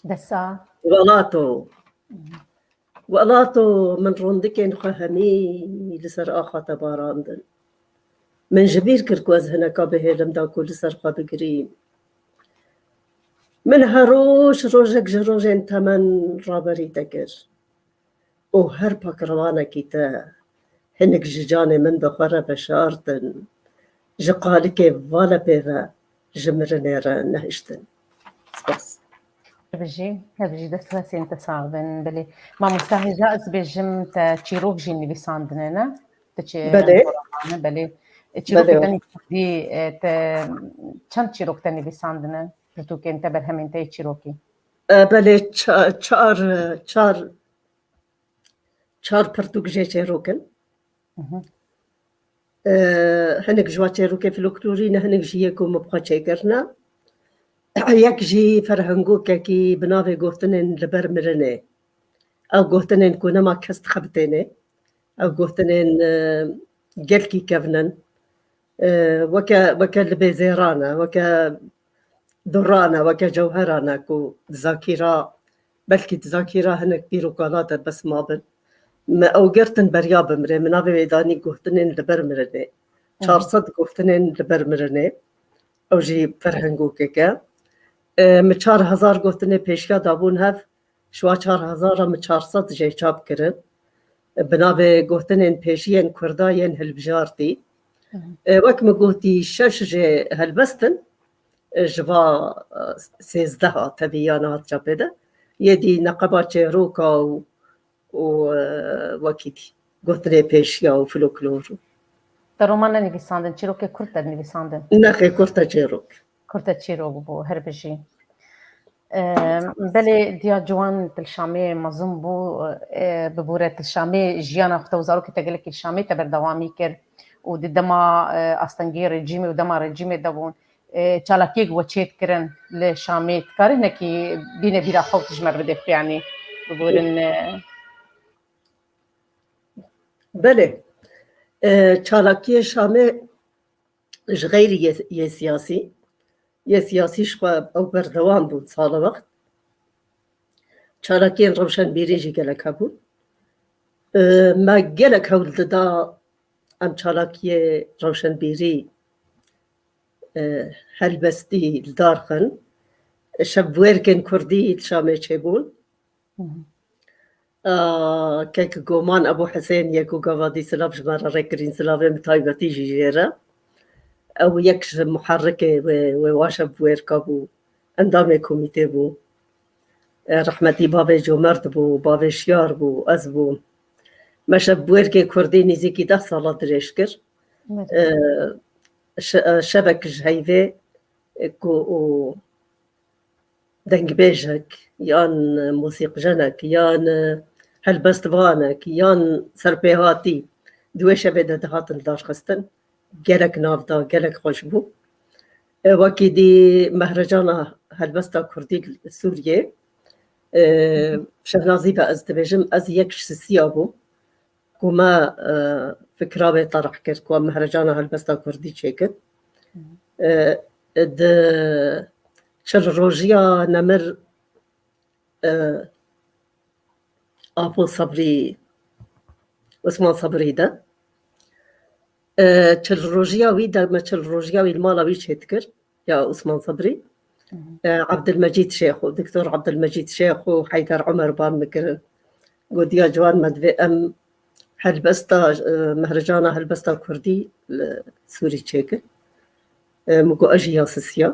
Desa. Welato. Welato, min rondikên xwe hemî li ser axa te barandin. Min ji bîr kir ku ez hineka bihêlim da ku li ser xwe bigirîm. Min her roj rojek ji rojên temen raberî te kir. Û her pakirvanekî te hinek ji canê min bi xwe re veşartin. Ji qalikê valepê ve ji mirinê re nehiştin. Spas. Hebijî, hebijî, dest û hestên te sax bin. Belê. Mamosta hêja ez bêjim te çîrok jî nivîsandine, ne? Te çi Belê. Belê. Çîrokê Belê. Te nivîsandî, e, te çend çîrok te nivîsandine? Pirtûkên te, berhemên te yê çîrokî? E, belê, ça-, çar, çar, çar pirtûk jê çêrok in. Mhm. E, hinek ji wa çêrokê folklorî ne, hinek jî yê ku min bi xwe çêkirine. Yek jî ferhengokekî bi navê Gotinên li ber mirinê. Ew gotinên ku nema kes dixebitêne. Ew gotinên, e, gelkî kevn in. E, weke, weke libê zêran e, weke duran e, weke cewheran e ku di zakîra, belkî di zakîra hinek pîr û kala de bes mabin. Me ew girtin beriya bimrê. Min navê wê danî Gotinên li ber mirinê. Hı hı. Çar sed gotinên li ber mirinê. Ew jî ferhengokek e. E, min çar hezar gotinê pêşiya dabûn hev. Ji wa çar hezar re min çar sed jê çap kirin. Bi navê Gotinên Pêşî yên Kurda yên Hilbijartî. Hı hı. E, wek min gotî, şeş jê helbest in. E, ji va, e, sêzdeh a tevî ya niha çapê de. Yê dî neqeba çêroka û, û, e, wekî dî gotinê pêşiya û folklor. Te roman nenivîsandin, çîrokê kurt te nivîsandin? Nexê, kurt e çêrok. Kurt e çîrok bû, her bijî. E, belê, diya ciwan, tu li Şamê mezin bû, e, bibûre tu li Şamê jiyana xwe te û zarokê te gelekî li Şamê te berdewamî kir û di dema, e, astengiyê rejîmê û dema rejîmê de bûn, e, çalakiyek we çê dikirin li Şamê, dikarî hinekî bîne bîra xwe û tu ji me re bidê xuyanî, bibûrin, e. Belê. E, çalakiyê Şamê ji xeyrî yê, yê siyasî, yê siyasî ji xwe ew berdewam bûn sala wext. Çalakiyên rewşenbîrî jî gelek hebûn. E, me gelek hewl dida em çalakiyê rewşenbîrî, e, helbestî li dar xin. Şevbûyerkên kurdî li Şamê çêbûn. Hı hı. Aa, kek Goman Ebû Hisên yek û gava dî silav ji me re rêkirîn, silavê min taybetî jî jê re. Ew yek ji muherrikê wê, wê waşe bi wêrka bû, endamê komîtê bû. E, rehmetî bavê comerd bû, bavê şiyar bû, ez bûm. Me şev bi wêrkê kurdî nîzîkî deh sala dirêj kir. E, şe-, e, şevek ji heyvê, e, ku û dengbêjek, yan mûsîqjenek, yan helbestvanek, yan serpêhatî di wê şevê de dihatin lidarxistin. Gelek nav da, gelek xweş bû. E, wekî dî Mehrecana Helbesta Kurdî li Sûriyê, e, Şehnazî ve ez dibêjim, ez yek ji sisiya bûm. Ku me, e, fikra wê terh kir, ku em Mehrecana Helbesta Kurdî çêkin. E, di çil rojiya nemir, e, Apo Sebrî, Osman Sebrî de. E, çil rojiya wî de me çil rojiya wî li mala wî çêdikir. Ya Osman Sebrî, Hı hı. e, Abdülmecîd Şêxo, Doktor Abdülmecîd Şêxo, Heyder Omer ban mikirin. Gotiya ciwan me divê em helbesta, e, Mehrecana Helbesta Kurdî li Sûrî çêkin. E, min got ez jî ya sisiya.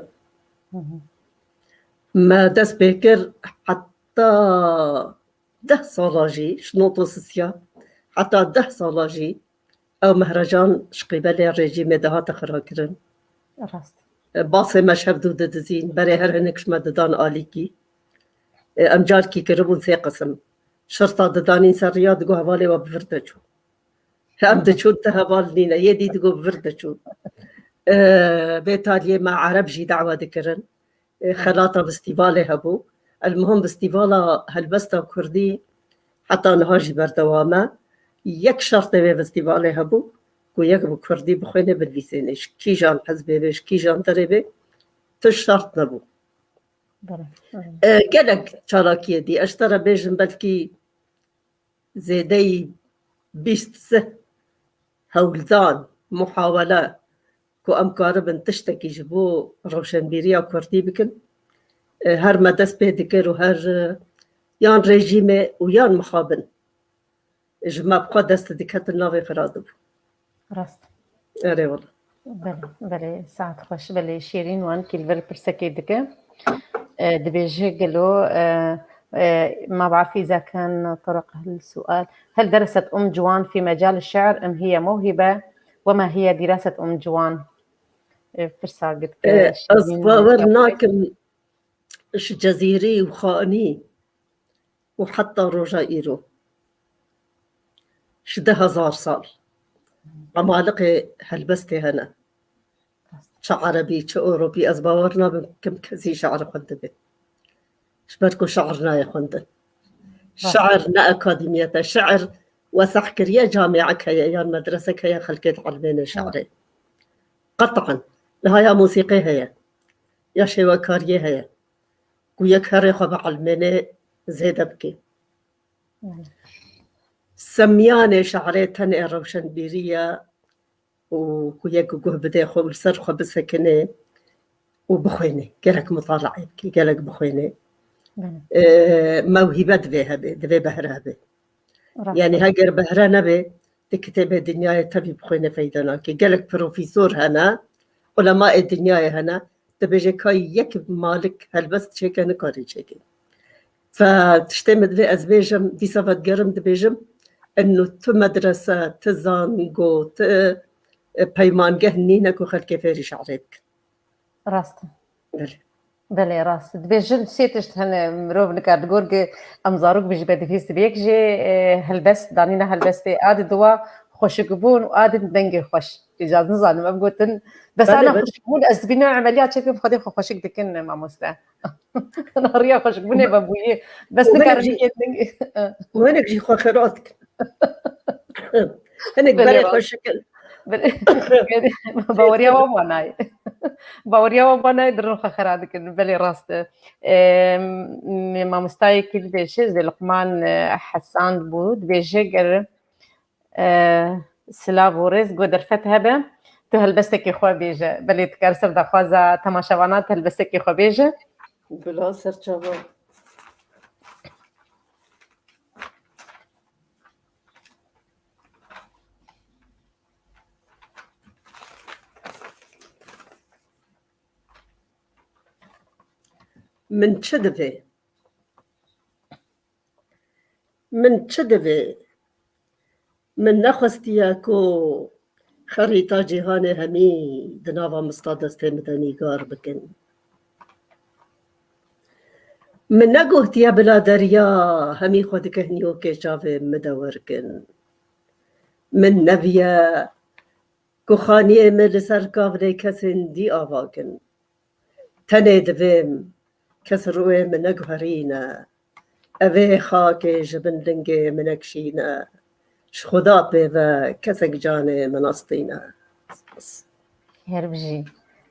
Hı hı. Me dest pê kir heta deh sala jî, ji noto sisiya, heta deh sala jî ew Mehrecan ji qîbelê rejîmê dihate xirakirin. Rast. E, basê me şev dû didizîn, berê her hinek ji me didan alîkî. E, em carkî kiribûn sê qisim. Şirta didanîn ser riya, digot hevalê we bi vir de çû. Em diçûn ti heval nîne, yê dî digot bi vir de çûn. E, vê taliyê me Ereb jî dawa dikirin. E, xelata festîvalê hebû. El muhim festîvala helbesta kurdî heta niha jî berdewam e. Yek şertê vê festîvalê hebû ku yek bi kurdî bixwêne binivîsêne. Ji kîjan hizbê bê, ji kîjan derê bê, tu şert nebû. Belê, belê. E, gelek çalakiyê dî. Ez ji te re bêjim belkî zêdeyî bîst sih hewldan, muhawele ku em karibin tiştekî ji bo rewşenbîriya kurdî bikin. E, her me dest pê dikir û her, e, yan rejîmê û yan mixabin ji me bi xwe dest diketin navê xira dibû. Rast. Erê wala. Belê, belê, saet xweş, belê, Şêrîn wan kî li vir pirsekê dike. E, dibêje gelo, e, e, ما بعرف إذا كان طرق هالسؤال. هل درست أم جوان في مجال الشعر أم هي موهبة؟ وما هي دراسة أم جوان؟ E, pirsa gidike. E, ez Şêrîn bawer nakim ji Cezîrî û Xanî û heta roja îro. Ji deh hezar sal. Emaliqê helbestê hene. Çi erebî, çi ewropî, ez bawer nabim kim kesî şi'rê xwendibe. Ji ber ku şi'r nayê xwendin. Şi'r ne akademiyet e. Şi'r wesehkiriye camiyek heye yan medresek heye, xelkê dielmêne şi'rê. Qet'an. Niha ya mûsîqê heye. Ya şêwekariyê heye. Ku yek herê xwe bielmêne zêde bike. Semyanê şi'rê tenê rewşenbîrî ye û ku yek guh bide xwe û li ser xwe bisekine û bixwêne. Gelek mutalae bike, gelek bixwêne. Belê. E, mewhîbe divê hebe, divê behre hebe. Rast. Yanî heger behre nebe, di kitêbê dinyayê tevî bixwêne feyda nake. Gelek profesor hene, ulemaê dinyayê hene, dibêje ka yek malik helbest çêke nikare çêke. Fe tiştê min divê ez bêjim, dîsa vedigerim dibêjim, eno tu medrese, tu zango, tu, e, peymangeh nîne ku xelkê fêrî şi'rê bikin. Rast e. Belê. Belê, rast. Dibêjin sê tişt hene mirov nikar digor ki em zarok bijî bedivîst bi yek jê, e, helbest, danîna helbestê a di diwa xweşikbûn û a di dengê xweş. Îcaz nizanim, em gotin, bes ana xweşikbûn, ez dibînim emeliya çêkim, xwedê xwe xweşik dikin, mamoste. Ana riya xweşikbûnê vebûyî. Bes nikarin dengê. Û hinek jî xwe xera dikin. Hinek berê xweşik in. Baweriya wan manayê. Baweriya wan manayê dirin xwe xera dikin. Belê rast e. Em, mamostayekî dibêje, Zê Luqman, e, Hesan bû, dibêje ger, e, silav û rêz, go derfet hebe, tu helbestekî xwe bêje. Belê tu kar ser daxwaza temaşevana tu helbestekî xwe bêje. Bila serçava. Min çi divê? Min çi divê? Min nexwestiye ku xerîta cîhanê hemî di nava mista destê min de nîgar bikin. Min negotiye bila derya hemî xwe dike hinî û kê çavê min de werkin. Min neviye ku xaniyê min li ser kavlê kesên dî ava kin. Tenê divêm kes rûyê min neguherîne. Evê xakê ji bin lingê min nekişîne. Ji Xuda pê ve kesek canê min nestîne. Spas. Her bijî.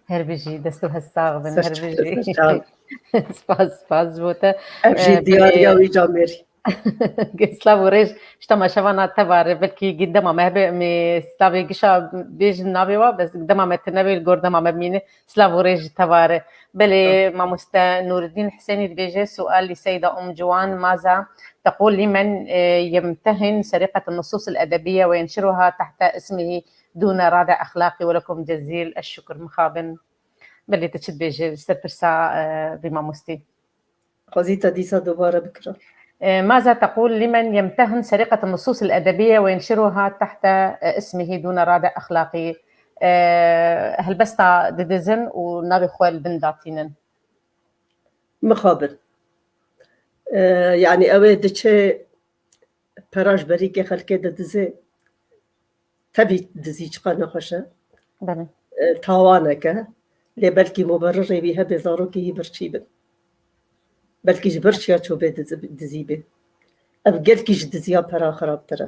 Her bijî. Dest û hest sax bin. Ser Her çavê, bijî. ser çavê. Spas, spas ji bo te. Ev jî Ee, diyariya belê- wî camêrî. Silav û rêj ji temaşevana te vare. Belkî gi-, dema me hebe, em ê slavê gişa bêjin navê wa, bes dema me tune bê, li gor dema me bimîne, silav û rêj ji te vare. Belê, mamoste Nûreddîn Hisênî dibêje, سؤال لسيدة أم جوان، ماذا تقول لمن، آه، يمتهن سرقة النصوص الأدبية وينشرها تحت اسمه دون رادع أخلاقي، ولكم جزيل الشكر. Mixabin. Belê, tu çi dibêjî li ser pirsa, e, vî mamostî? Xwezî te dîsa dubare bikira. E, ماذا تقول لمن يمتهن سرقة النصوص الأدبية وينشرها تحت، e, اسمه دون رادع أخلاقي؟ E, helbesta didizin û navê xwe li bin datînin. Mixabin. E, yanî ew ê diçe pera ji berîkê xelkê didizê. Tevî dizî çiqas nexweş e. Belê. E, tawanek e. Lê belkî muberirê wî hebe zarokê wî birçî bin. Belkî ji birçiya çû bê dizi-, dizî bê. Ev gelkî ji diziya pera xirabtir e.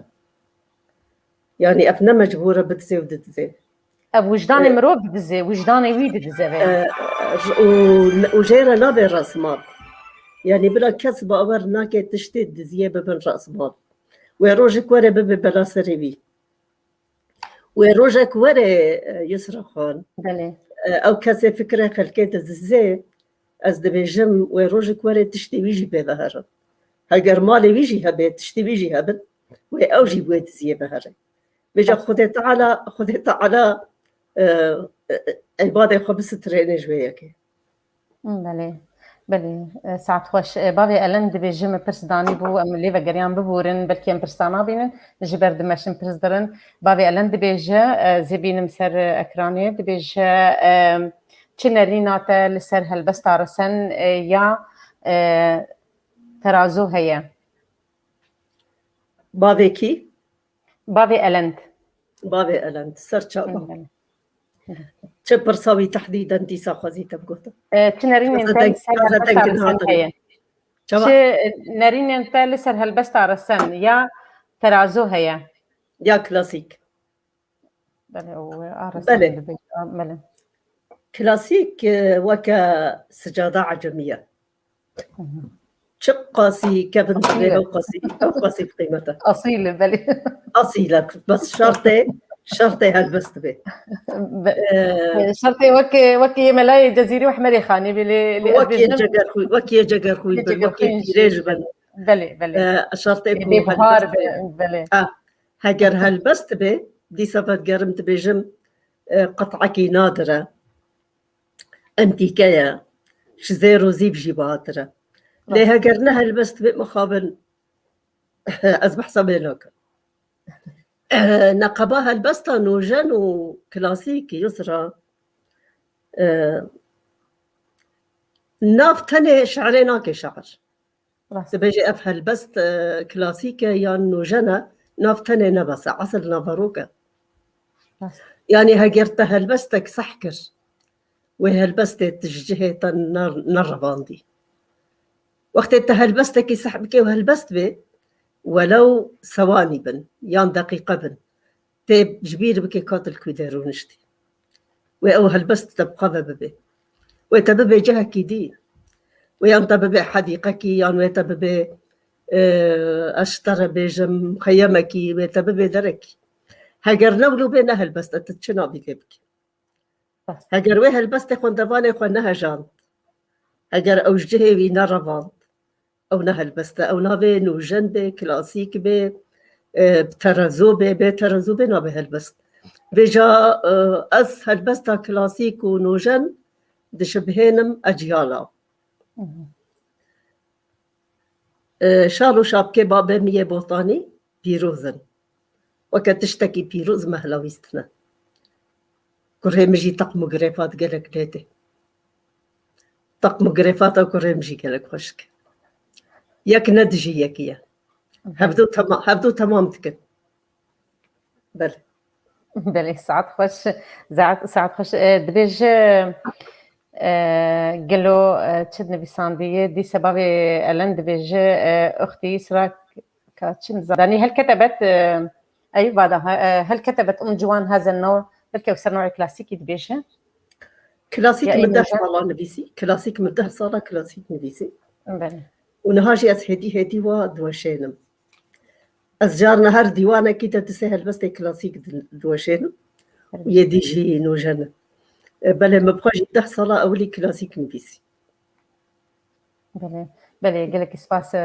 Yanî ev ne mecbûr e bidizê û didizê. Ev wijdanê E, mirov didizê, wijdanê wî didize vê. E, û, û jê re nabe resmal. Yanî bila kes bawer nake tiştê diziyê bibin resmal. Wê rojek were bibe bela serê wî. Wê rojek were, e, Yusra Xan. Belê. E, ew kesê fikre xelkê didizê, ez dibêjim, wê rojek were tiştê wî jî pê ve herin. Heger malê wî jî hebe, tiştê wî jî hebin, wê ew jî wê diziyê ve herin. Vêca Xwedê Teala, Xwedê Teala, e, e, e, îbadê xwe bisitirêne ji wê yekê. Belê, belê. E, saet xweş. E, bavê Elen dibêje, min pirs danî bû, em lê vegeriyan bibûrin, belkî em pirsa nabînin, ji ber dimeşin pirs dirin. Bavê Elen dibêje, e, zê bînim ser, e, ekranê, dibêje, e, çi nerîna te li ser helbesta resen, e, ya, e, terazo heye? Bavê kî? Bavê Elend. Bavê Elend. Ser çava. Belê. Çi pirsa wî tehdîden dîsa xwezî te bigotin. E, çi nerînên te li ser helbesta resen heye? Çi nerînên te li ser helbesta resen ya terazo heye? Ya klasîk. Belê, ew a resen Belê. Dibêje, a, belê. Klasîk, e, weke sicada ecemî ye. Çi qasî kevin dibê, ew qasî, ew qasî bi qîmet e. Asîl e, belê. Asîl e, bes şertê, şertê helbest dibê. Be-, Ee, şertê wek, wek yê Melayê Cezîrî û Ehmedê Xanî bê, lê, lê ez wek yê bêjim Cegerxwî, wek yê Cegerxwî yê bin, wek yê Cegerxwî jî Pîrêj bin. Belê, belê. Ee, şertê ku bê buhar helbest be, dibê. Belê. Ha, heger helbest dibê, dîsa vedigerim dibêjim, e, qit'ekî nadir e. Entîke ye. Ji zêr û zîv jî bahatir e. Lê heger ne helbest bê mixabin, ez behsa vê nakim. Neqeba helbesta nûjen û klasîk, Yusra, e, nav tenê şi'rê nake şi'ir. Rast. Dibêje ev helbest, e, klasîk e yan nûjen e, nav tenê ne bes e, esil naverok e. Rast. Yanî heger te helbestek seh kir, wê helbestê tu ji cihê te ner-, nerevandî. Wextê te helbestekî seh bikê û helbest bê, welew sewanî bin yan deqîqe bin, tê ji bîr bike ka tu li ku de rûniştî. Wê ew helbest te bi xwe ve bibe. Wê te bibe cihekî dî. Wê yan te bibe hedîqekî, yan wê te bibe, e, ez ji te re bêjim, xeyemekî, wê te bibe derekî. Heger ne wilo bê ne helbest e, tu çi nabî lê bikî. Heger wê helbestê xwendevanê xwe nehejand, heger ew ji cihê wî nerevand, ew ne helbest e, ew navê nûjen bê, klasîk bê, e, bi terezo bê, bê terezo bê nabe helbest. Vêca, e, ez helbesta klasîk û nûjen dişibihênim eciyala. Mhm. E, şal û şapkê babê min yê Botanî pîroz in. Weke tiştekî pîroz me hilawîstine. Kurê min jî teqm û girêfat gelek lê tê. Teqm û girêfata kurê min jî gelek xweşik e. Yek ne dijî yekî ye. Hevdu tema-, hevdu temam dikin. Belê. Belê, saet xweş. Saet, saet xweş. E, dibêje, e, gelo, e, çi nivîsandiye? Dîse bavê Elen dibêje, e, uxtî Îsra ka çi nizam. Danî hel ketebet, e, ey vada, ha, e, hel ketebet um ciwan hazen no, belkî ew ser noyê klasîkî dibêje. Klasîk Ya, min ê deh nûjen. sala nivîsî. Klasîk min deh sala klasîk nivîsî. Belê. Û niha jî ez hêdî hêdî wa diweşênim. Ez carna her dîwanekî de di sê helbestê klasîk di-, diweşênim. Û yê dî jî nûjen in. E, belê min bi xwe jî deh sala ewilî klasîk nivîsî. Belê. Belê, gelekî spas, e,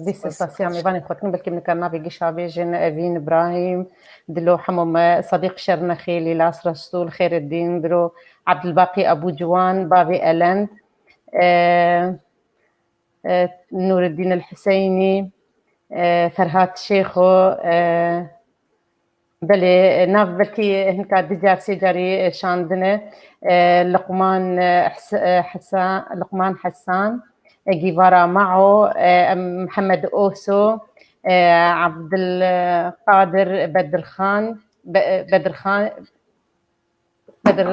dîse Spas. spasiya mêvanê xwe dikim, belkî min kar navê gişa bêjin, Evîn Îbrahîm, dilo hemo me, Sedîq Şernexî, Lîlas Restûl, Xêreddîn, dilo Ebdulbaqî Ebû Ciwan, bavê Elend, e, e, Nûreddîn El Huseynî, e, Ferhat Şêxo, e, Belê, nav belkî hinka du car, sê carî şandine. E, Liqman, e, His-, e, Hesa-, Liqman Hesan, e, Gîvara Mao, e, em, Mihemed Oso, e, Abdulkadir Bedirxan, Be-, Bedirxan, Bedir,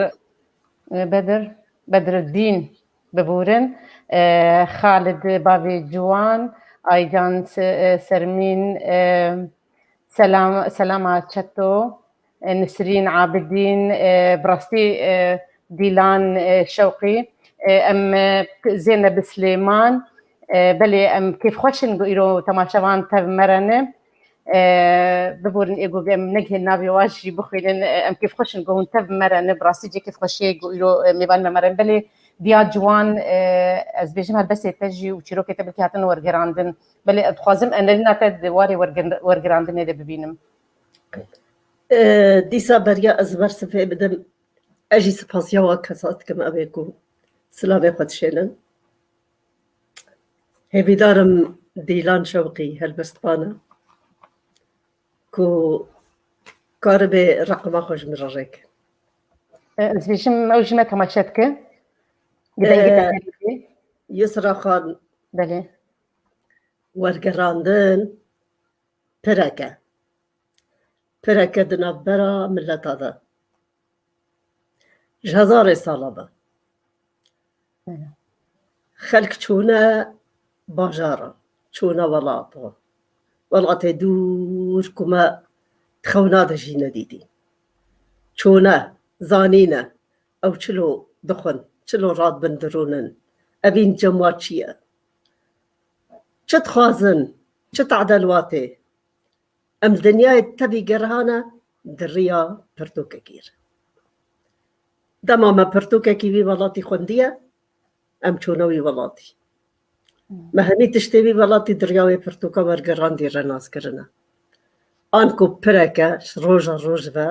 e, Bedir, Bedreddîn, biborin, e, Xalid Bavê Ciwan, Aycan Se-, e, Sermîn, e, Selam, Selama Çeto, e, Nisrîn Abidîn, e, bi rastî, e, Dîlan, e, Şewqî, e, em, e, Zeyneb Silêman, e, belê em kêfxweş in ku îro temaşevan tev me re ne. E, biborin ê ku em negihên navê wan jî bixwînin, e, em kêfxweş in ku hûn tev me re ne, bi rastî cê kêfxweşiyê ku îro, e, mêvan me me re ne. Belê diya ciwan, e, ez bêjim helbestê te jî û çîrokê te belkî hatin wergerandin. Belê, ez dixwazim enerîna te di warê wergir-, wergirandinê de bibînim. E, dîsa beriya ez bersivê bidim, ez jî sipasiya we kesa dikim, ew ê ku silavê xwe dişênin. Hêvîdar im Dîlan Şewqî helbestvan e ku karibe reqema xwe ji min re rêk. E, ez bêjim, ew ji me temaşe dike. Bi dengê te E, têkilî. Yusra Xan. Belê. Wergerandin pirek e. Pirek e di navbera mileta de. Ji hezarê sala be. Belê. Xelk çûne bajara, çûne welata. Welatê dûr ku me di xewna de jî nedîtî. Çûne, zanîne, ew çilo dixwin, çilo radibin dirûnin. Evîn cem wa çi ye? Çi dixwazin? Çi tadel wa tê? Em li dinyayê tevî gerhane di riya pirtûkekî re. Dema me pirtûkekî wî welatî xwendiye, em çûne wî welatî. Me hemî tiştê wî welatî di riya wê pirtûka wergerandî re nas kirine. Anku pireke ji roja roj ve,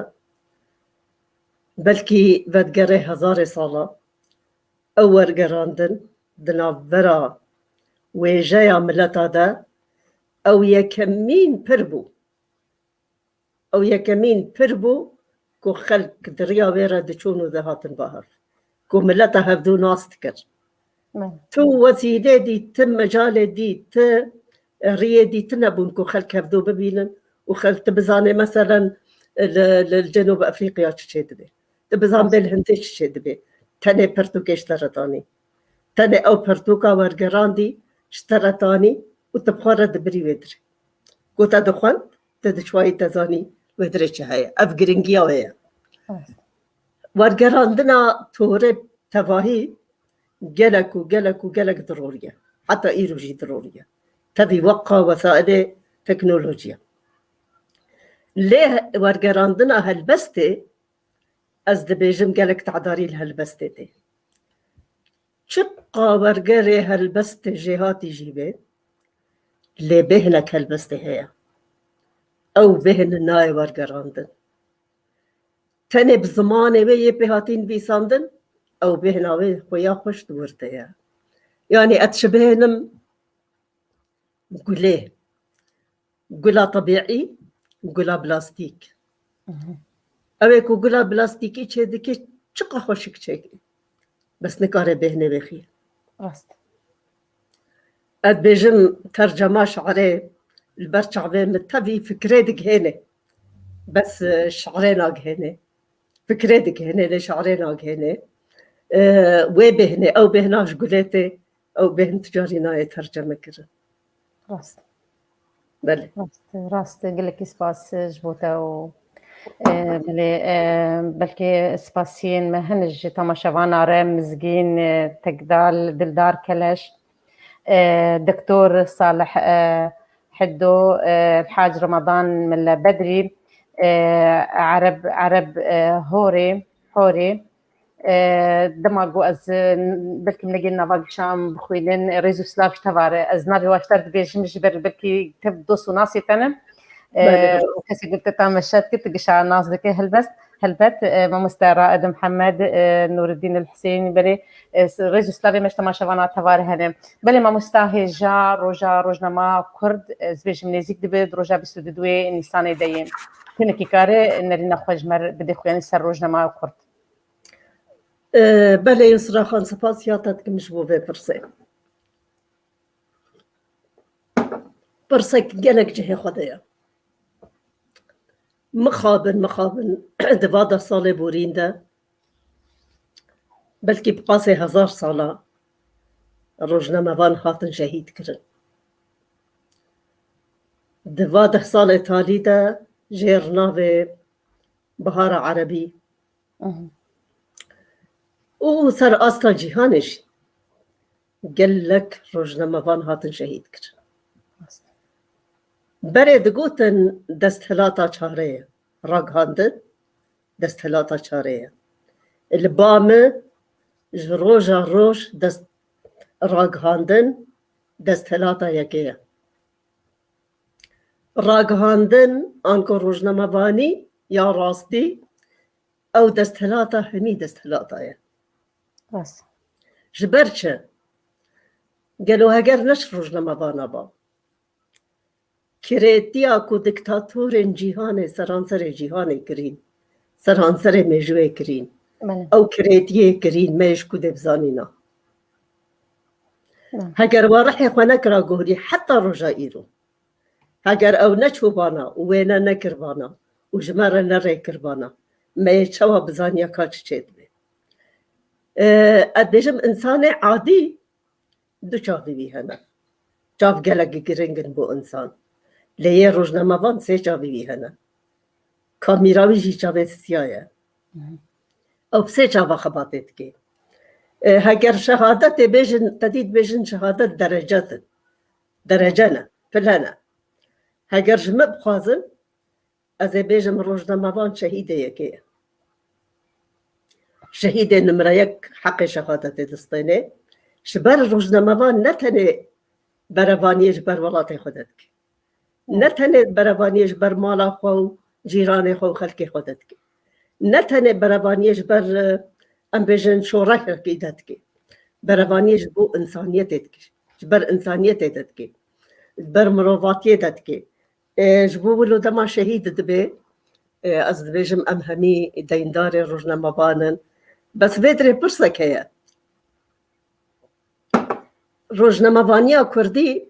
belkî vedigere hezarê sala, ew wergerandin di navbera wêjeya mileta de ew yekemîn pir bû. Ew yekemîn pir bû ku xelk di riya wê re diçûn û dihatin ba hev. Ku mileta hevdû nas dikir. Me. Tu wesîlê dî, tu mecalê dî, tu riyê dî tune bûn ku xelk hevdû bibînin û xelk tu bizanê meselen li, li, li Cenûb Efrîqiya çi çê dibe. Tu bizan bê li Hindê çi çê dibe. Tenê pirtûkê ji te re danî. Tenê ew pirtûka wergerandî ji te re danî û tu bi xwe re dibirî wê dirê. Ku te dixwend, te diçûyî te zanî wê dirê çi heye. Ev giringiya wê ye. Evet. Wergerandina torê tevahî gelek û gelek û gelek diroriye. Heta îro jî diroriye. Tevî weqa wesailê teknolojiye. Lê wergerandina helbestê, ez dibêjim gelek tedarî li helbestê tê. Çiqa wergerê helbestê jêhatî jî be, lê bêhnek helbestê heye. Ew bêhn nayê wergerandin. Tenê bi zimanê wê yê pê hatî nivîsandin, ew bêhna wê xuya xweş di wir de ye. Yanî ez dibêhnim, gulê. Gula tebîî, gula plastîk. Mhm. Ew ê ku gula plastîkî çêdike, çiqa xweşik çêke. Bes nikare bêhnê vêxî. Rast. Ez dibêjim tercema şi'rê li ber çavê min tevî fikrê digihêne. Bes, e, şi'rê nagihêne. Fikrê digihêne, lê şi'rê nagihêne. E, wê bêhnê, ew bêhna ji gulê tê, ew bêhn tu carî nayê terceme kirin. Rast. Belê. Rast, rast. Gelekî spas ji bo te û, e, belê, e, belkî spasiyên me hin ji temaşevana re Mizgîn, e, Tekdal, Dildar Keleş, e, Doktor Salih, e, Hiddo, e, Hac Ramadan Mille Bedrî, e, Ereb, Ereb, e, Horê, Horê, E, dema ku ez, e, belkî min negên nava gişa em bixwînin, rêz û silav ji te vare. Ez navê waşter dibêjim ji ber belkî tev dost û nasê te ne. E, Belê, belê. Û kesê ku te temaşe dike, tu gişa nas dike helbest. Helbet, e, mamoste Raed Mihemed, e, Nûreddîn El Huseyîn, belê, e, s-, rêz û silavê me ji temaşevana te vare hene. Belê mamosta hêja roja rojnama Kurd, e, ez bêjim nêzîk dibe, di roja bîst û du Nîsanê de yê. Hinekî kare nerîna xwe ji me re bide xwe, yanî ser rojnama Kurd. E, belê, Yusra Xan, spas ya te dikim ji bo vê pirsê. Pirsek gelek cihê xwe de ye. Mixabin, mixabin, di va deh salê borîn de, belkî bi qasê hezar sala rojnamevan hatin şehîd kirin. Di va deh salê talî de jêr navê Bihara Erebî Mhm. û ser asta cîhanê jî gelek rojnamevan hatin şehîd kirin. Berê digotin desthilata çare ye, ragihandin desthilata çare ye. Li ba min ji roja roj dest, ragihandin desthilata yekê ye. Ragihandin anko rojnamevanî ya rastî ew desthilata hemî desthilata ye. Rast. Ji ber çi? Gelo heger ne ji rojnamevana ba? Kirêtiya ku diktatorên cîhanê seranserê cîhanê kirîn, seranserê mêjûyê kirîn. Belê. Ew kirêtiyê kirîn, me ji ku dê bizanîna. Belê. Heger we rihê xwe nekira guhirî heta roja îro. Heger ew neçûbana û wêne nekiribana û ji me re nerêkiribana, me yê çawa bizaniya ka çi çêdibe? E, ez dibêjim, însanê adî du çavî wî hene. Çav gelek giring in bo însan. Lê yê rojnamevan sê çavî wî hene. Kamîra wî jî çavê siya ye. Mhm. Ew bi sê çava xebatê dike. E, heger şehadetê bêjin, te dî dibêjin şehadet derecet in. Derece ne, pile ne. Heger ji me bixwazin, ez ê bêjim rojnamevan şehîdê yekê ye. Şehîdê nimre yek heqê şehadetê distêne. Ji ber rojnamevan ne tenê berevaniyê ji ber welatê xwe de dike. Ne tenê berevaniyê ji ber mala xwe û cîranê xwe û xelkê xwe de dike. Ne tenê berevaniyê ji ber, e, em bêjin şorekekî de dike. Berevaniyê ji bo însaniyetê dike. Ji ber însaniyetê de dike. Ji ber mirovatiyê de dike. E, ji bo wilo dema şehîd dibe, e, ez dibêjim em hemî deyndarê rojnamevan in. Bes vê dirê pirsek heye. Rojnamevaniya kurdî,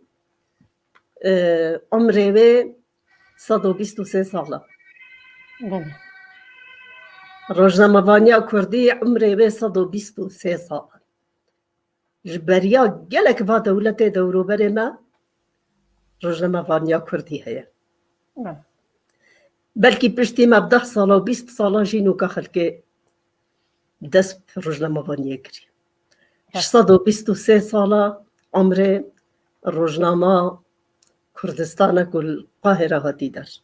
e, umrê wê sed û bîst û sê sal e. Belê. Rojnamevaniya kurdî umrê wê sed û bîst û sê sal e. Ji beriya gelek va dewletê dewroberê me rojnamevaniya kurdî heye. Belê. Belkî piştî me bi deh sala û bîst sala jî nûka xelkê dest bi rojnamevaniyê kirî. Belê. Ji sed û bîst û sê sala umrê rojnama Kurdistana ku li Qahira hatî der.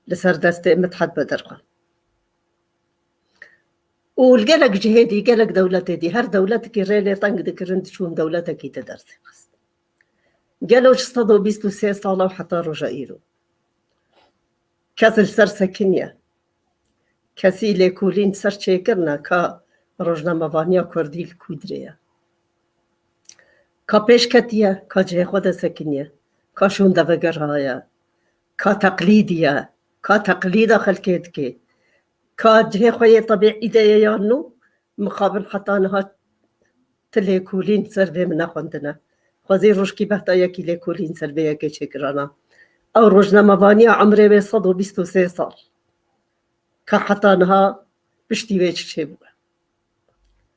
Li ser destê Midhet Bedirxan. Û li gelek cihê dî, gelek dewletê dî, her dewletekî rê lê teng dikirin, diçûn dewletekî di derdixist. Gelo ji sed û bîst û sê sala û heta roja îro kes li ser sekiniye? Kesî lêkolîn ser çêkirine ka rojnamevaniya kurdî li ku dirê ye? Ka pêş ketiye, ka cihê xwe de sekiniye? ka şûnde vegeriha ye, ka teqlîdî ye, ka teqlîda xelkê dike, ka cihê xwe yê tebîî de ye yan nû, mixabin heta niha ti lêkolîn ser vê min nexwendine. Xwezî rojkî behta yekî lêkolîn ser vê yekê çêkirana. Ew rojnamevaniya emrê wê sed û bîst û sê sal. Ka heta niha piştî wê çi çêbûye.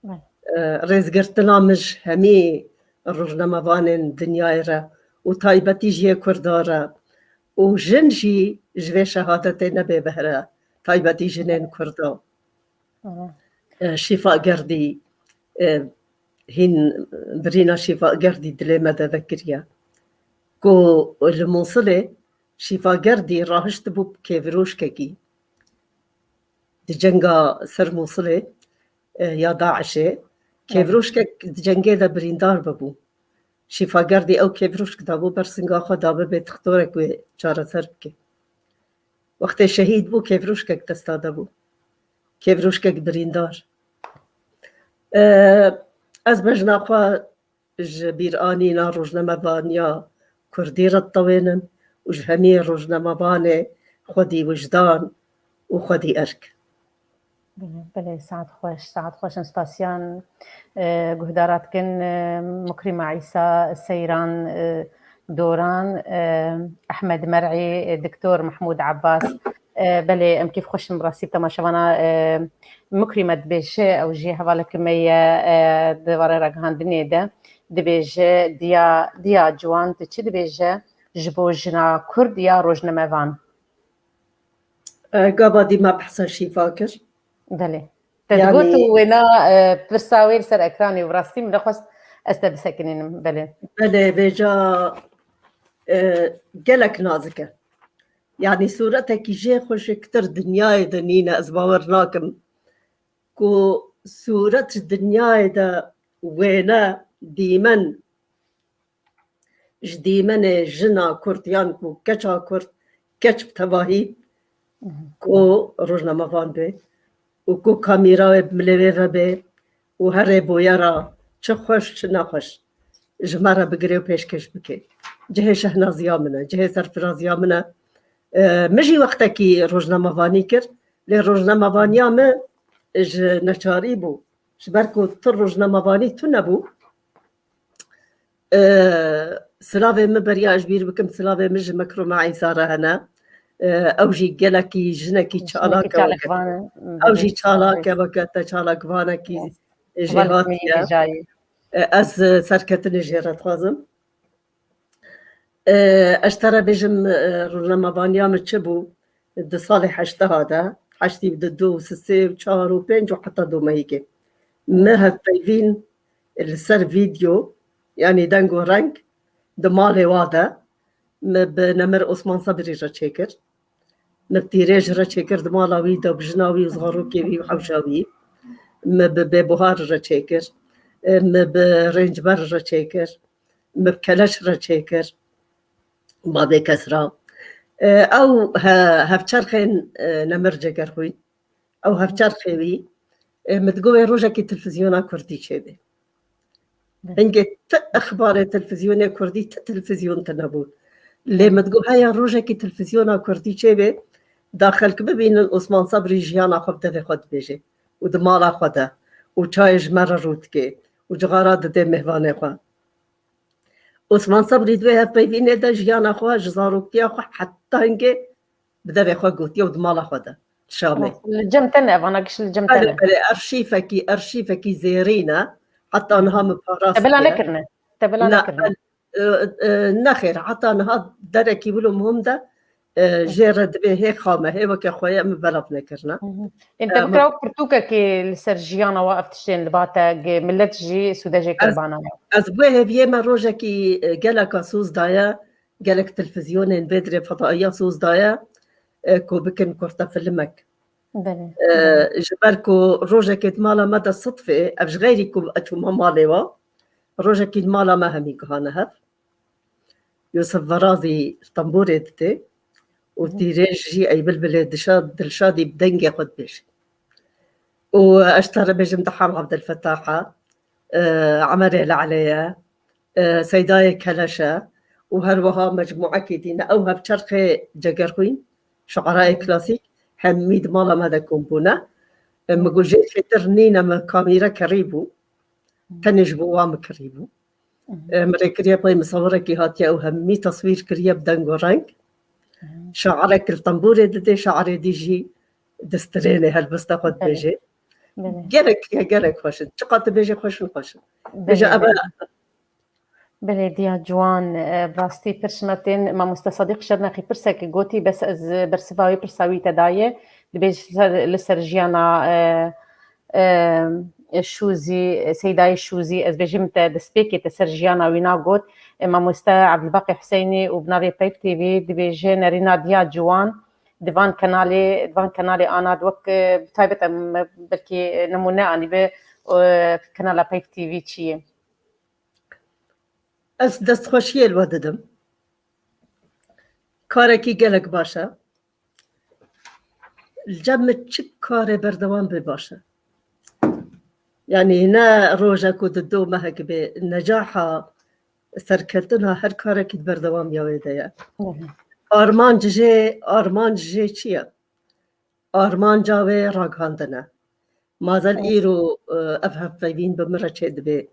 Belê. E, rêzgirtina min ji hemî rojnamevanên dinyayê re û taybetî jî yê Kurda re û jin jî ji vê şehadetê nebê behre, taybetî jinên Kurda. Hı hı. E, Şîfa Gerdî, e, hîn birîna Şîfa Gerdî dilê me de vekiriye. Ku li Mûsilê Şîfa Gerdî rahiştibû kêvirûşkekî. Di cenga ser Mûsilê, e, ya DAIŞê, Evet. kêvirûşkek di cengê de birîndar bibû. Şîfa Gerdî ew kêvirûşk dabû ber singa xwe da bibe dixtorek wê çareser bike. Wextê şehîd bû, kêvirûşkek desta de bû. Kêvirûşkek birîndar. E, ez bejna xwe ji bîranîna rojnamevaniya kurdî re ditewênim û ji hemî rojnamevanê xwedî wijdan û xwedî erk. Belê, belê, saet xweş, saet xweş. Em spasiyan, e, guhdara dikin, e, Mukrîma Îsa, Seyran, e, Doran, e, Ehmed Mer'î, e, Doktor Mehmûd Abbas. E, belê, em kêfxweş in bi rastî bi temaşevana, e, Mukrîme dibêje, ew jî hevaleke me ye, e, di warê ragihandinê de dibêje, diya, diya ciwan, tu çi dibêje ji bo jina Kurd ya rojnamevan? E, gava dî me behsa Şîfa kir. Belê. Te Yani digot û wêna, e, pirsa wê li ser ekranê û bi rastî min nexwest ez te bisekinînim. Belê. Belê, vêca, e, gelek nazik e. Yani sûretekî jê xweşiktir dinyayê de nîne, ez bawer nakim ku sûret ji dinyayê de wêne dîmen ji dîmenê jina Kurd yan ku keça Kurd, keç bi tevahî, Mhm. ku rojnamevan be û ku kamîra wê bi milê wê ve be û herê boyera çi xweş çi nexweş ji me re bigire û pêşkêş bike. Cihê şehnaziya min e, cihê serfiraziya min e. E, min jî wextekî rojnamevanî kir, lê rojnamevaniya min ji neçarî bû. Ji ber ku tu rojnamevanî tune bû, E, silavê min beriya ez bîr bikim, silavê min ji Mekrûma Îsa re hene. E, ew jî gelekî jinekî çalak e weke. Ew jî çalak e weke te, çalakvanekî jêhatî ye. E, ez, e, serketinê jê re dixwazim. E, ez te re bêjim, e, rojnamevaniya min çi bû? Di salê heştê de, heştî û du, sisê û çar û pênc û heta domehîkê. Me hevpeyvîn li ser vîdeo, yanî deng û reng, di malê wa de, me bi Nemir Osman Sebrî re çêkir. Me bi Tîrêj re çêkir, di mala wî de, bi jina wî û zarokê wî û hewşa wî. Me bi Bêbuhar re çêkir. Me bi Rêncber re çêkir. Me bi Keleş re çêkir. Babê Kesra. E, ew he-, hevçerxên, e, Nemir Cegerxwîn. Ew hevçerxê wî, e, min digot wê rojekî televîzyona kurdî çêbe. Belê. Hingê ti exbarê televîzyonê kurdî, ti televîzyon tune bû. Lê min digot heya rojekî televîzyona kurdî çêbe, da xelk bibînin Osman Sebrî jiyana xwe bi devê xwe dibêje û di mala xwe de û çayê ji me re rû dike û cixara dide mêvanê xwe. Osman Sebrî di wê hevpeyvînê de jiyana xwe, ji zaroktiya xwe heta hingê bi devê xwe gotiye û di mala xwe de, li Şamê. Li cem te ne, vana giş li cem te ne. Belê, belê, erşîfekî, erşîfekî zêrîn e. Heta niha min parastiye. Te bila nekirine. Te bila nekirine. E, e, nexêr, heta niha derekî wilo muhim de, e, jê re dibê hê xame, hê weke xwe ye, min belav nekirine. Ên te bikira wek pirtûkekê li ser jiyana we ev tiştên li ba te, gi millet jî sûde jê kiribana we. Ez bi wê hêviyê me rojekî, e, geleka soz daye, gelek televîzyonên vê dirê fedaiya soz daye, e, ku bikin kurte filmek. Belê. E, ji ber ku rojekê di mala me de sidfê, ev ji xeyrî ku ez çûme malê we, rojekî di mala me hemî guhane hev. Yusuf Verazî tembûrê didê û Hı. Tîrêj jî ey bilbilê dişa-, dilşadî bi dengê xwe dibêje. Û ez te re bêjim Deham Abdulfetah e, e, Emerê Lelê ye, e, Seydayê Keleş e û her wiha mecmûekê dîne. Ew hevçerxê Cegerxwîn, şuerayê klasîk, hemî di mala me de kom bûne. E, min got, jê çêtir nîne, min kamîre kirî bû. Tenê ji bo wan min kirî bû. E, min rê kiriye pey misawirekî hatiye û hemî teswîr kiriye bi deng û reng. Şairek li tembûrê didê, şairê dî jî distirênê helbesta xwe dibêjê. Belê. Gelek, gelek xweş in. Çiqas dibêjê xweş in, xweş in. Belê, bêje, ev e. Belê, diya ciwan, e, bi rastî pir şima tên. Mamoste Sedîq Şirnexî pirsek gotî, bes ez bersiva wê pirsa wî te daye. Dibêje ser, li ser jiyana, e, e, Şûzî, Seydayê Şûzî, ez bêjim te destpêkê te ser jiyana wî na got. E, Mamoste Evdilbaqî Huseynî û bi navê Peyv T V dibêje nerîna diya ciwan di van kenalê, di van kenalê ana di wek, e, bi taybet em belkî nimûne anî bi, e, kenala Peyv T V çi ye? Ez destxweşiyê li we didim. Karekî gelek baş e. Li cem min çi karê berdewam bê baş e. Yanî ne rojek û di do mehek bê, necaha serkeftina her karekî di berdewamiya wê de ye. Armanc jê, armanc jê çi ye? Armanca wê ragihandin e. Mazel îro, e, ev hevpeyvîn bi min re çêdibe.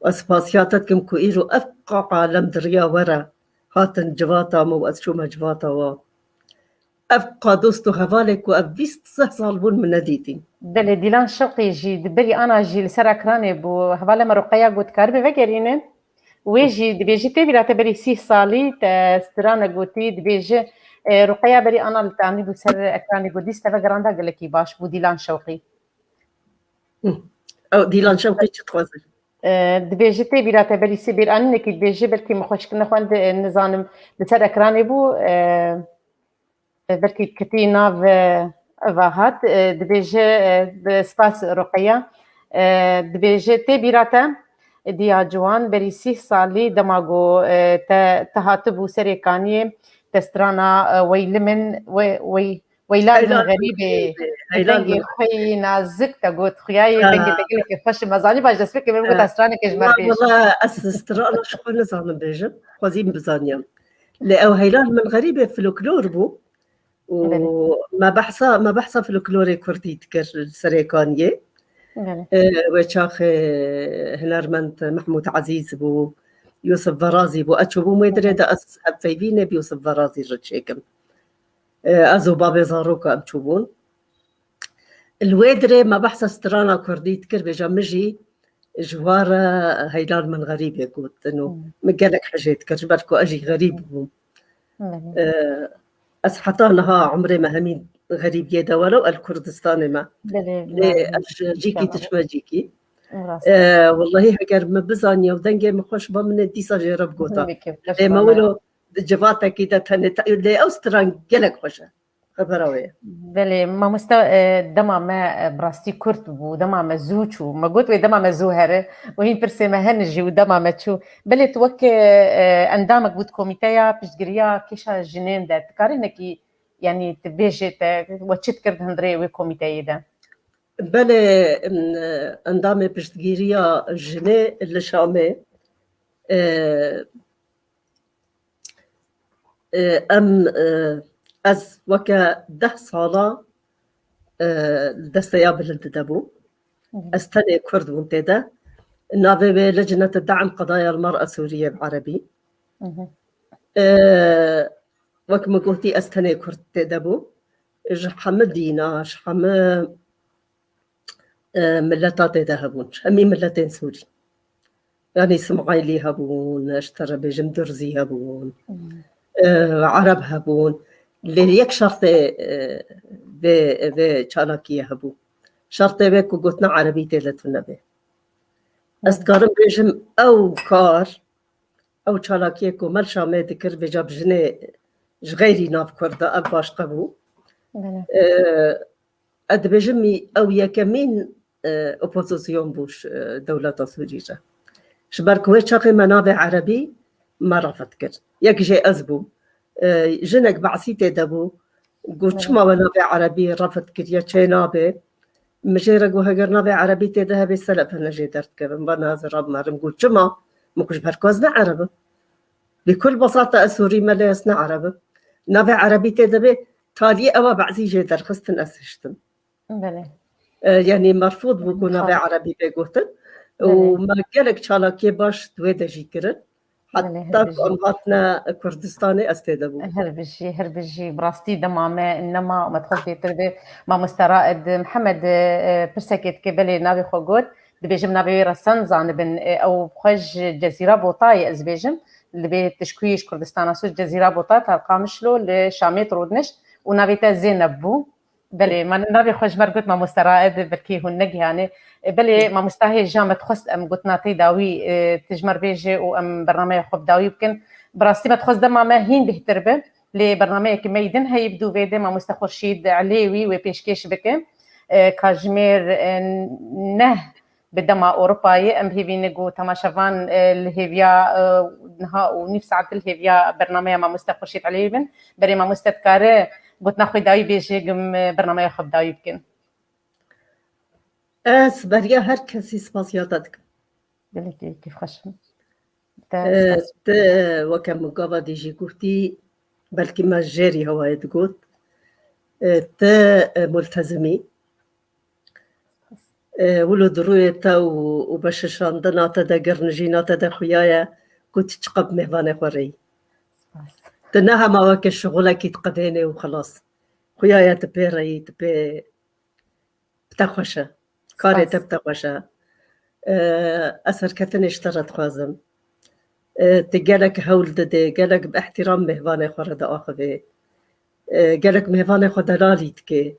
Ez spasiya te dikim ku îro ev qaqa lem di riya we re hatin civata min û ez çûme civata wan. Ev qa dost û hevalê ku ev bîst sih sal bûn min nedîtîn. Belê, Dîlan Şewqî jî di berî ana jî li ser ekranê bû. Hevalê me Ruqeya got, karibê vegerînin. Wê jî dibêjî tê bîra te berî sîh salî te strana gotî, dibêje, e, Ruqeya berî ana li te anîbû ser ekranê got, dîst te vegeranda gelekî baş bû Dîlan Şewqî. Hı. Ew Dîlan Şewqî çi dixwaze? E, dibêje tê bîra te berî sî bêranînekî dibêje belkî min xweşik nexwend, e, nizanim li ser ekranê bû, e, E, belkî kitî nav, e, eva hat, e, dibêje, e, bi spas Ruqeya, e, dibêje tê bîra te, e, diya ciwan, berî sîh salî dema ku, e, te, te hatibû serê kaniyê, te strana, e, Weylimin, we-, wey-, Weylan min Heylan min xerîbê, xerîbê, bi Heylan dengê min xwe yî nazik te got, xuyayê Ha. dengê te gelekî xweş e. Me zanî baş destpêkê min Ha. got, stranekê ji me Ha, bêje. Wala ez strana ji xwe nizanim bêjim, xwezî min bizaniyam. Lê ew Heylan min xerîbê folklor bû. û Belê. me behsa, me behsa folklorê kurdî dikir li Serêkaniyê. Belê. E, wê çaxê hunermend Mehmûd Ezîz bû, Yûsif Verazî bû. Ez çûbûm wê dirê de ez hevpeyvînê bi Yûsif Verazî re çêkim. E, ez û babê zaroka em çûbûn. Li wê dirê me behsa strana kurdî dikir, bêja min jî ji wa re Heylan min xerîbê gotin û Hmm. min gelek hejê dikir, ji ber ku ez jî xerîb bûm. Belê. E, ez heta niha umrê me hemî xerîbiyê de were û el Kurdistanê me. Belê, Lê belê. ez ji cîkî Tamam. diçme cîkî. Rast. E, wellahî heger min bizaniya û dengê min xweş ba, min ê dîsa jê re bigota. Tabii ki, Lê me bana wilo di civatekî de tenê te, lê ew stran gelek xweş e. Xebera wê ye. Belê, mamoste, e, dema me, e, bi rastî kurt bû, dema me zû çû. Me got wê dema me zû here û hîn pirsê me hene jî û dema me çû. Belê tu wek, e, endamek bû di komîteya piştgiriya kêşa jinên de. Dikarî hinekî, yanî tu bêjê te we çi dikir di hundirê wê komîteyê de? Belê, em, endamê piştgiriya jinê li Şamê, e, E, em, e, ez weke deh sala, e, li desteya bilind de bûm. Hı hı. Ez tenê Kurd bûm tê de. Navê wê Lecnet Daim Qedaya Mera Sûriye bi erebî. Hı hı. E, wek min gotî ez tenê Kurd tê de bûm. Ji hemî dîna, ji hemî e, mileta tê de hebûn. Hemî miletên Sûrî. Yanî Simaîlî hebûn, ez te re bêjim Durzî hebûn, Hmm. e, Ereb hebûn. Lê yek şertê, e, vê, vê çalakiyê hebû. Şertê vê ku gotina Erebî tê de tune bê. Ez Hmm. dikarim bêjim ew kar, ew çalakiyê ku me li Şamê dikir, vêca bi jinê ji xeyrî nav Kurda ev başqe bû. Belê. E, Ez dibêjim, mî-, ew yekemîn, e, opozîsyon bû ji, e, dewleta Sûrî re. Ji ber ku wê çaxê me navê erebî me refet kir. Yek jê ez bûm. E, jinek Be'sî tê de bû. Got, Evet. "Çima we navê erebî refet kiriye, çê nabe?" Min jê re got, "Heger navê erebî tê de hebe, selef hene jê derdikevin." Van ez rabmerim. Got, "Çima?" Min got, "Ji ber ku ez ne ereb im." Bi kul besata ez Sûrî me lê ez ne Ereb im. Navê Erebî tê de bê, taliyê ewa bazî jê derxistin ez hiştim. Belê. E, yanî merfûd bû ku navê Erebî bê gotin. Û me gelek çalakiyê baş di wê de jî kirin. Heta ku em hatine Kurdistanê ez tê de bûm. Her bijî, her bijî. Bi rastî dema me nema, me dixwest bêtir bê. Mamoste Raed Mihemed, e, pirsekê dike, belê navê xwe got. Dibêjim navê wê resen zanibin. E, ew xwe ji Cezîra Botayê ez bêjim. Li bê tişkuyê ji Kurdistana Sûr Cezîra Botayê, Tarqa Mişlo li Şamêt rûdiniş û navê te Zeynep bû. Belê, ma navê xwe ji me re got mamoste Raed, belkî hûn negihanê. E, belê, mamosta hêja me dixwest em gotina te dawî, e, tu ji me re bêje û em bernameya xwe bi dawî bikin. Bi rastî me dixwest dema me hîn bêhtir be. Lê bernameyekî me yî din heyî bi dû vê de mamoste Xurşîd Elêwî wê pêşkêş bike. E, kajmêr, e, neh bi dema Ewropayê em hêvî ne ku temaşevan, e, li hêviya, e, niha û nîv saet li hêviya bernameya mamoste Xurşîd Elêwî bin. Berê mamoste dikare gotina xwe dawî bêje, gim, e, bernameya xwe bi dawî bikin. Ez beriya her kesî spasiya te dikim. Gelekî kêfxweş im. Te E, spas. Te weke min gava dî jî gotî, belkî me jêrî hewayê digot. E, te, e, multezimî. E, wilo di rûyê te û, û beşişandina te de, girnijîna te de xuya ye ku tu çiqas bi mêvanê xwe rêyî. Spas. Tu ne hema weke şixulekî diqedênê û xilas. Xuya ye tu pê rêyî, tu pê bi te xweş e. Karê te bi te xweş e. E, ez serketinê ji te re dixwazim. E, tu gelek hewl didê, gelek bi ihtiram mêvanê xwe re diaxivê. E, gelek mêvanê xwe delalî dikê.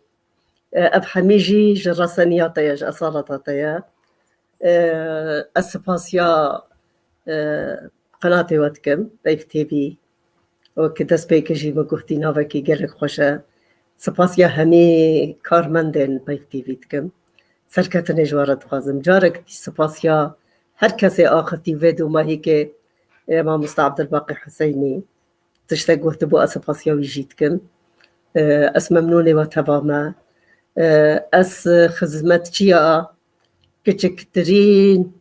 E, ev hemî jî ji reseniya te ye, ji esaleta te ye. E, ez sipasiya, e, qenatê we dikim, Peyv T V. Wek destpêkê jî min gotî navekî gelek xweş e. Sipasiya hemî karmendên Peyv T V dikim. Serketinê ji we re dixwazim. Carek dî sipasiya her kesê axifî vê domahîkê, e, mamosta Abdulbaqî Huseynî. Tiştek gotibû, ez sipasiya wî jî dikim. E, ez memnûnê we teva me. E, ez xizmetçiya kiçiktirîn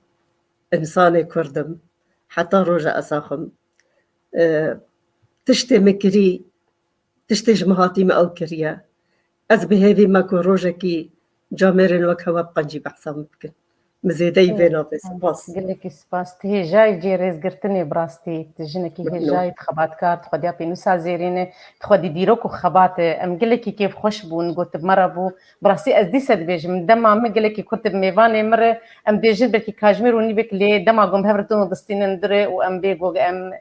însanê Kurd im. Heta roja ez axim. E, tiştê min kirî, tiştê ji min hatî min ew kiriye. Ez bi hêvî me ku rojekî camêrên wek hewe bi qencî behsa min bikin. Min zêdeyî vê navê spas. Gelekî spas. Tu hêjayî cê rêzgirtinê bi rastî. Tu jinekî hêjayî, tu xebatkar, tu xwediya pênûsa zêrîn e, tu xwedî dîrok û xebat e. Em gelekî kêfxweş bûn, got bi me re bû. Bi rastî ez dîse dibêjim, dema min gelekî kurt bi mêvanê min re, em dibêjin belkî kajmêr û nîvek lê dema ku em bi hev re distînin dire û em bê ku em,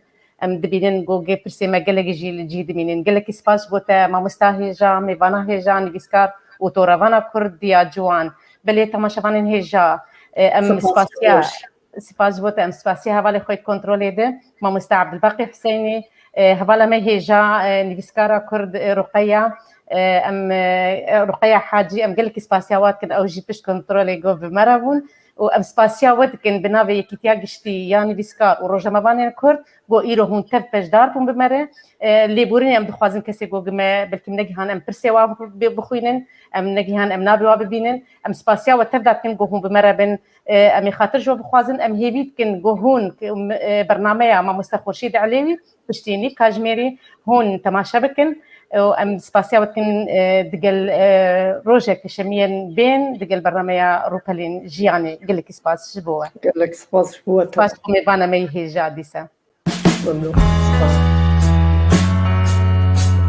em dibînin ku gê pirsê me gelek jî li cî dimînin. Gelekî spas ji bo te mamosta hêja, mêvana hêja, nivîskar û torevana Kurd diya ciwan. Belê temaşevanên hêja, e, em spasiya. Spas ji bo te, em spasiya hevalê xwe yê kontrolê de, mamoste Abdulbaqî Huseynî, e, hevala me hêja, e, nivîskara Kurd, e, Ruqeya, e, em, e, Ruqeya Hacî, em gelekî spasiya we dikin, ew jî pişt kontrolê got bi me re bûn û em spasiya we dikin bi navê Yekîtiya Giştî ya Nivîskar û Rojnamevanên Kurd, got îro hûn tev beşdar bûn bi me re, e, lêborînê em dixwazin kesê got bi me, belkî em negihan em pirsê wa bi-, bixwînin, em negihan em navê wa bibînin, em spasiya we tev dikin got hûn bi me re bin. E, em ê xatir ji we bixwazin, em hêvî dikin ku hûn, e, bernameya Mamoste Xurşîd Elêwî piştî nîv kajmêrî hûn temaşe bikin. E, û em spasiya we dikin, e, digel, e, rojek şemiyên bên, digel bernameya Rûpelên Jiyanê. Gelekî spas ji bo we. Gelek spas ji bo we. Spas ji bo mêvana me yî hêja dîse. Memnûn. Spas.